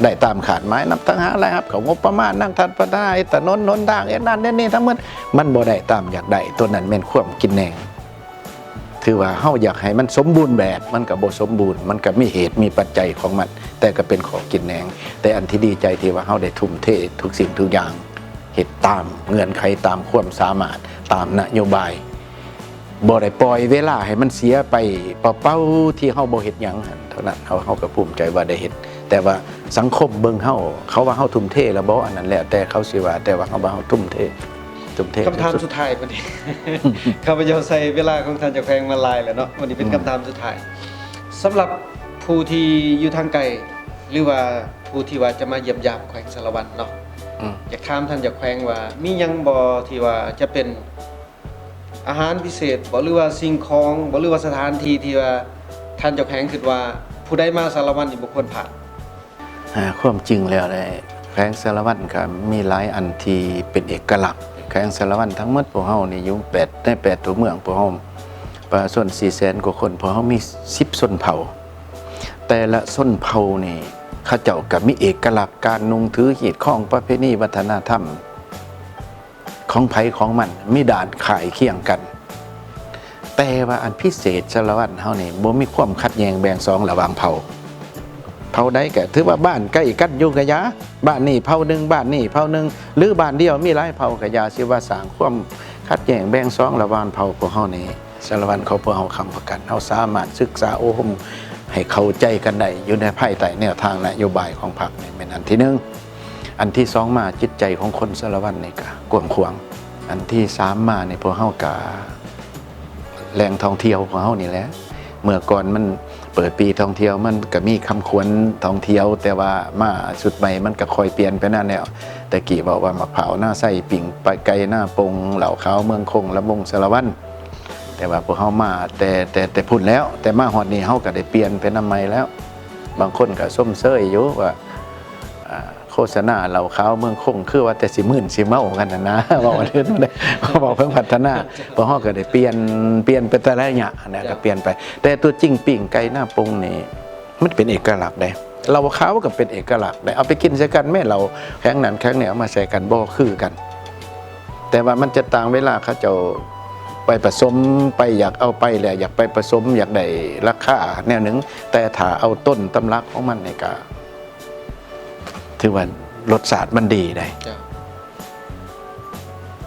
ໄດ້ຕາມຄາດໝາຍ ນຳທັງຫາລາຍຮັບເຂົ້າງົບປະມານ ນຳທັງພັດທະນາເຮັດຖະໜົນຫົນທາງ ເຮັດນັ້ນເຮັດນີ້ທັງໝົດ ມັນບໍ່ໄດ້ຕາມຢາກໄດ້. ໂຕນັ້ນແມ່ນຄວາມກິນແໜງ. ຖືວ່າເຮົາຢາກໃຫ້ມັນສົມບູນແບບ ມັນກໍບໍ່ສົມບູນ ມັນກໍມີເຫດມີປັດໄຈຂອງມັນ ແຕ່ກໍເປັນຂໍ້ກິນແໜງ. ແຕ່ອັນທີ່ດີໃຈທີ່ວ່າເຮົາໄດ້ທຸ່ມເທທຸກສິ່ງທຸກຢ່າງ ເຮັດຕາມເງື່ອນໄຂ ຕາມຄວາມສາມາດ ຕາມນະໂຍບາຍ ບໍ່ໄດ້ປ່ອຍເວລາໃຫ້ມັນເສຍໄປເປົ່າໆ ທີ່ເຮົາບໍ່ເຮັດຫຍັງຫັ້ນເທົ່ານັ້ນ. ເຮົາ ເຮົາກໍພູມໃຈວ່າໄດ້ເຮັດ ແຕ່ວ່າສັງຄົມເບິ່ງເຮົາ ເຂົາວ່າເຮົາທຸ່ມເທແລ້ວບໍ່ ອັນນັ້ນແລ້ວແຕ່ເຂົາຊິວ່າ ແຕ່ວ່າເຮົາວ່າເຮົາທຸ່ມເທ ທຸ່ມເທ ຄຳຖາມສຸດທ້າຍບັດນີ້ ຂ້າພະເຈົ້າໃຊ້ເວລາຂອງທ່ານເຈົ້າແຂວງມາຫຼາຍແລ້ວເນາະ ບັດນີ້ເປັນຄຳຖາມສຸດທ້າຍ ສຳລັບຜູ້ທີ່ຢູ່ທາງໄກ ຫຼືວ່າຜູ້ທີ່ວ່າຈະມາຢ້ຽມຢາມແຂວງສາລະວັນເນາະ ອືມ ຢາກຖາມທ່ານເຈົ້າແຂວງວ່າ ມີຫຍັງບໍ່ທີ່ວ່າຈະເປັນ ອາຫານພິເສດບໍ ຫຼືວ່າສິ່ງຂອງບໍ ຫຼືວ່າສະຖານທີ່ທີ່ວ່າທ່ານເຈົ້າແຂວງຄິດວ່າ ຜູ້ໃດມາສາລະວັນນີ້ບໍ່ຄວນພາດ? ອາ ຄວາມຈິງແລ້ວແຫຼະ ແຂວງສາລະວັນກໍມີຫຼາຍອັນທີ່ເປັນເອກະລັກ. ແຂວງສາລະວັນທັງໝົດພວກເຮົານີ້ຢູ່ແປດ ໃນແປດຕົວເມືອງ ພວກເຮົາປະຊາຊົນສີ່ແສນກວ່າຄົນ ພວກເຮົາມີສິບຊົນເຜົ່າ. ແຕ່ລະຊົນເຜົ່ານີ້ ເຂົາເຈົ້າກໍມີເອກະລັກການນຸ່ງຖື ຮີດຄອງ ປະເພນີ ວັດທະນະທຳ ຂອງໃຜຂອງມັນ ມີດ້ານຄ້າຍຄຽງກັນ. ແຕ່ວ່າອັນພິເສດສາລະວັນເຮົານີ້ ບໍ່ມີຄວາມຂັດແຍ່ງແບ່ງສອງລະຫວ່າງເຜົ່າ. ເຜົ່າໃດກໍຖືວ່າບ້ານໃກ້ກັນຢູ່ກະຢ່າ ບ້ານນີ້ເຜົ່າໜຶ່ງ ບ້ານນີ້ເຜົ່າໜຶ່ງ ຫຼືບ້ານດຽວມີຫຼາຍເຜົ່າກະຢ່າ ຊິວ່າສ້າງຄວາມຂັດແຍ່ງແບ່ງສອງລະຫວ່າງເຜົ່າ. ພວກເຮົານີ້ ສາລະວັນຂອງພວກເຮົາຄ້ຳປະກັນ ເຮົາສາມາດສຶກສາອົບຮົມໃຫ້ເຂົ້າໃຈກັນໄດ້ ຢູ່ໃນພາຍໃຕ້ແນວທາງນະໂຍບາຍຂອງພັກນີ້ ແມ່ນອັນທີໜຶ່ງ. ອັນທີສອງມາ ຈິດໃຈຂອງຄົນສາລະວັນນີ້ກະກວ້າງຂວາງ. ອັນທີສາມມານີ້ ພວກເຮົາກະ ແຫຼ່ງທ່ອງທ່ຽວຂອງເຮົານີ້ແຫຼະ. ເມື່ອກ່ອນມັນເປີດປີທ່ອງທ່ຽວ ມັນກະມີຄຳຂວັນທ່ອງທ່ຽວ, ແຕ່ວ່າມາຊຸດໃໝ່ມັນກະຄ່ອຍປ່ຽນໄປນັ້ນແລ້ວ. ແຕ່ກີ້ເວົ້າວ່າ ໝາກພ້າວນາໄຊ, ປີ້ງໄກ່ນາປົງ, ເຫຼົ້າຂາວເມືອງຄົງ, ລຳວົງສາລະວັນ. ແຕ່ວ່າພວກເຮົາມາແຕ່ ແຕ່ ແຕ່ພຸ້ນແລ້ວ, ແຕ່ມາຮອດນີ້ເຮົາກະໄດ້ປ່ຽນໄປນຳໃໝ່ແລ້ວ. ບາງຄົນກະຊົມເຊີຍຢູ່ວ່າ ອ່າ ໂຄສະນາເຫຼົ້າຂາວເມືອງຄົງ ຄືວ່າແຕ່ຊິມື່ນຊິເມົາກັນຫັ້ນນະ ເວົ້າເລື່ອງ ເວົ້າເພິ່ງພັດທະນາ ພວກເຮົາກໍໄດ້ປ່ຽນ ປ່ຽນໄປແຕ່ລະໄລຍະນະ ກໍປ່ຽນໄປ. ແຕ່ຕົວຈິງປີ້ງໄກ່ນາປົງນີ້ ມັນເປັນເອກະລັກເດ້. ເຫຼົ້າຂາວກໍເປັນເອກະລັກເດ້. ເອົາໄປກິນໃສ່ກັນແມ້ ເຫຼົ້າແຂວງນັ້ນແຂວງນີ້ເອົາມາໃສ່ກັນ ບໍ່ຄືກັນ. ແຕ່ວ່າມັນຈະຕ່າງເວລາເຂົາເຈົ້າໄປປະສົມ ໄປຢາກເອົາໄປແລ້ວ ຢາກໄປປະສົມ ຢາກໄດ້ລາຄາແນວໜຶ່ງ. ແຕ່ຖ້າເອົາຕົ້ນຕຳລັບຂອງມັນນີ້ ກໍ ຖືວ່າລົດຊາດມັນດີໄດ໋. ເຈົ້າ.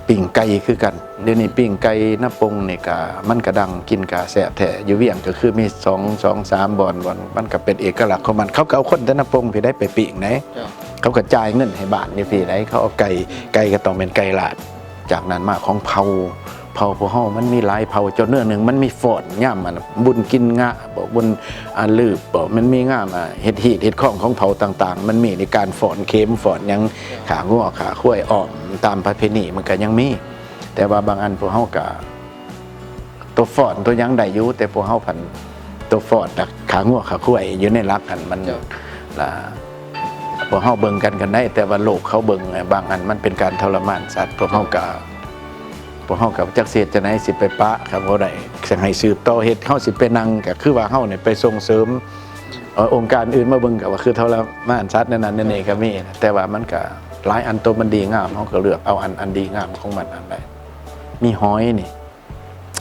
ປີ້ງໄກ່ຄືກັນ. ດຽວນີ້ປີ້ງໄກ່ນາປົງນີ້ກະ ມັນກະດັງ ກິນກະແຊບແທ້. ຢູ່ວຽງກະຄືມີສອງ ສອງສາມບ່ອນ ບ່ອນມັນກະເປັນເອກະລັກຂອງມັນ. ເຂົາກະເອົາຄົນແຕ່ນາປົງພີ້ໄດ໋ໄປປີ້ງໄດ໋. ເຈົ້າ. ເຂົາກະຈ່າຍເງິນໃຫ້ບ້ານຢູ່ພີ້ໄດ໋. ເຂົາເອົາໄກ່ ໄກ່ກະຕ້ອງແມ່ນໄກ່ລາດ. ຈາກນັ້ນມາຂອງເຜົ່າ ເຜົ່າພວກເຮົາມັນມີຫຼາຍເຜົ່າ. ເຈົ້າ ເນື້ອໜຶ່ງມັນມີຟ້ອນຍາມອັນບຸນກິນງາບໍ ບຸນອັນລືບບໍ ມັນມີງາມ ອາ ເຮັດຮີດເຮັດຄອງຂອງເຜົ່າຕ່າງໆ ມັນມີໃນການຟ້ອນເຂັມຟ້ອນຫຍັງ ຂ້າງົວຂ້າຄວາຍອ້ອມຕາມປະເພນີມັນກະຍັງມີ. ແຕ່ວ່າບາງອັນພວກເຮົາກະ ໂຕຟ້ອນໂຕຫຍັງໄດ້ຢູ່ ແຕ່ພວກເຮົາພັນໂຕຟ້ອນກັບຂ້າງົວຂ້າຄວາຍຢູ່ໃນຫຼັກຫັ້ນ ມັນ ເຈົ້າ ລະ ພວກເຮົາເບິ່ງກັນກັນໄດ້ ແຕ່ວ່າໂລກເຂົາເບິ່ງ ບາງອັນມັນເປັນການທໍລະມານສັດ. ພວກເຮົາກະ ພວກເຮົາກະຈັກຊິເຮັດຈັ່ງໃດ ຊິໄປປະກະບໍ່ໄດ້ ຊິໃຫ້ສືບຕໍ່ເຮັດ. ເຮົາຊິໄປນັ່ງກະຄືວ່າເຮົານີ້ໄປສົ່ງເສີມ ເອີ ອົງການອື່ນມາເບິ່ງກະວ່າຄືທໍລະມານສັດ ແນວນັ້ນແນວນີ້ກະມີ. ແຕ່ວ່າມັນກະຫຼາຍອັນ ໂຕມັນດີງາມ ເຮົາກະເລືອກເອົາອັນ ອັນດີງາມຂອງມັນຫັ້ນໄດ້. ມີຫອຍນີ້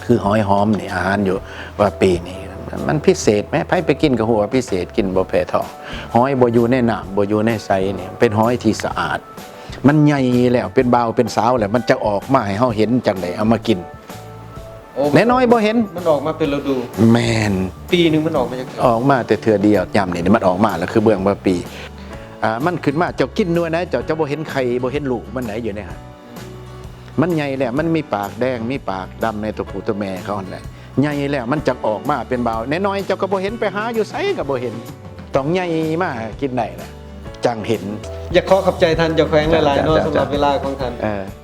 ຄືຫອຍຫອມນີ້ ອາຫານຢູ່ວ່າປີນີ້ມັນພິເສດແມ້ ໃຜໄປກິນກໍຮູ້ວ່າພິເສດ ກິນບໍ່ແພ້ທ້ອງ. ຫອຍບໍ່ຢູ່ໃນນ້ຳ ບໍ່ຢູ່ໃນໃສນີ້ ເປັນຫອຍທີ່ສະອາດ. ມັນໃຫຍ່ແລ້ວ ເປັນບ່າວເປັນສາວແລ້ວ ມັນຈະອອກມາໃຫ້ເຮົາເຫັນຈັ່ງໃດ ເອົາມາກິນ. ໂອ້ ແນ່ນ້ອຍບໍ່ເຫັນ ມັນອອກມາເປັນລະດູ. ແມ່ນ. ປີໜຶ່ງມັນອອກມາຈັກເທື່ອ? ອອກມາແຕ່ເທື່ອດຽວ. ຍາມນີ້ມັນອອກມາແລ້ວ ຄືເບື້ອງວ່າປີ ອ່າ ມັນຂຶ້ນມາ ເຈົ້າກິນໜ່ວຍໃດ ເຈົ້າ ເຈົ້າບໍ່ເຫັນໄຂ່ ບໍ່ເຫັນລູກມັນໃດຢູ່ໃນຫັ້ນ. ມັນໃຫຍ່ແລ້ວ ມັນມີປາກແດງ ມີປາກດຳໃນຕົວຜູ້ຕົວແມ່ເຂົາຫັ້ນແຫຼະ. ໃຫຍ່ແລ້ວມັນຈະອອກມາເປັນບ່າວ. ແນ່ນ້ອຍເຈົ້າກໍບໍ່ເຫັນໄປຫາຢູ່ໃສກໍບໍ່ເຫັນ. ຕ້ອງໃຫຍ່ມາກິນໄດ້ລະ ຈັ່ງເຫັນ. ຢາກຂໍຂອບໃຈທ່ານເຈົ້າແຂວງຫຼາຍໆເນາະ ເຈົ້າ ສຳລັບເວລາຂອງທ່ານ. ເອີ.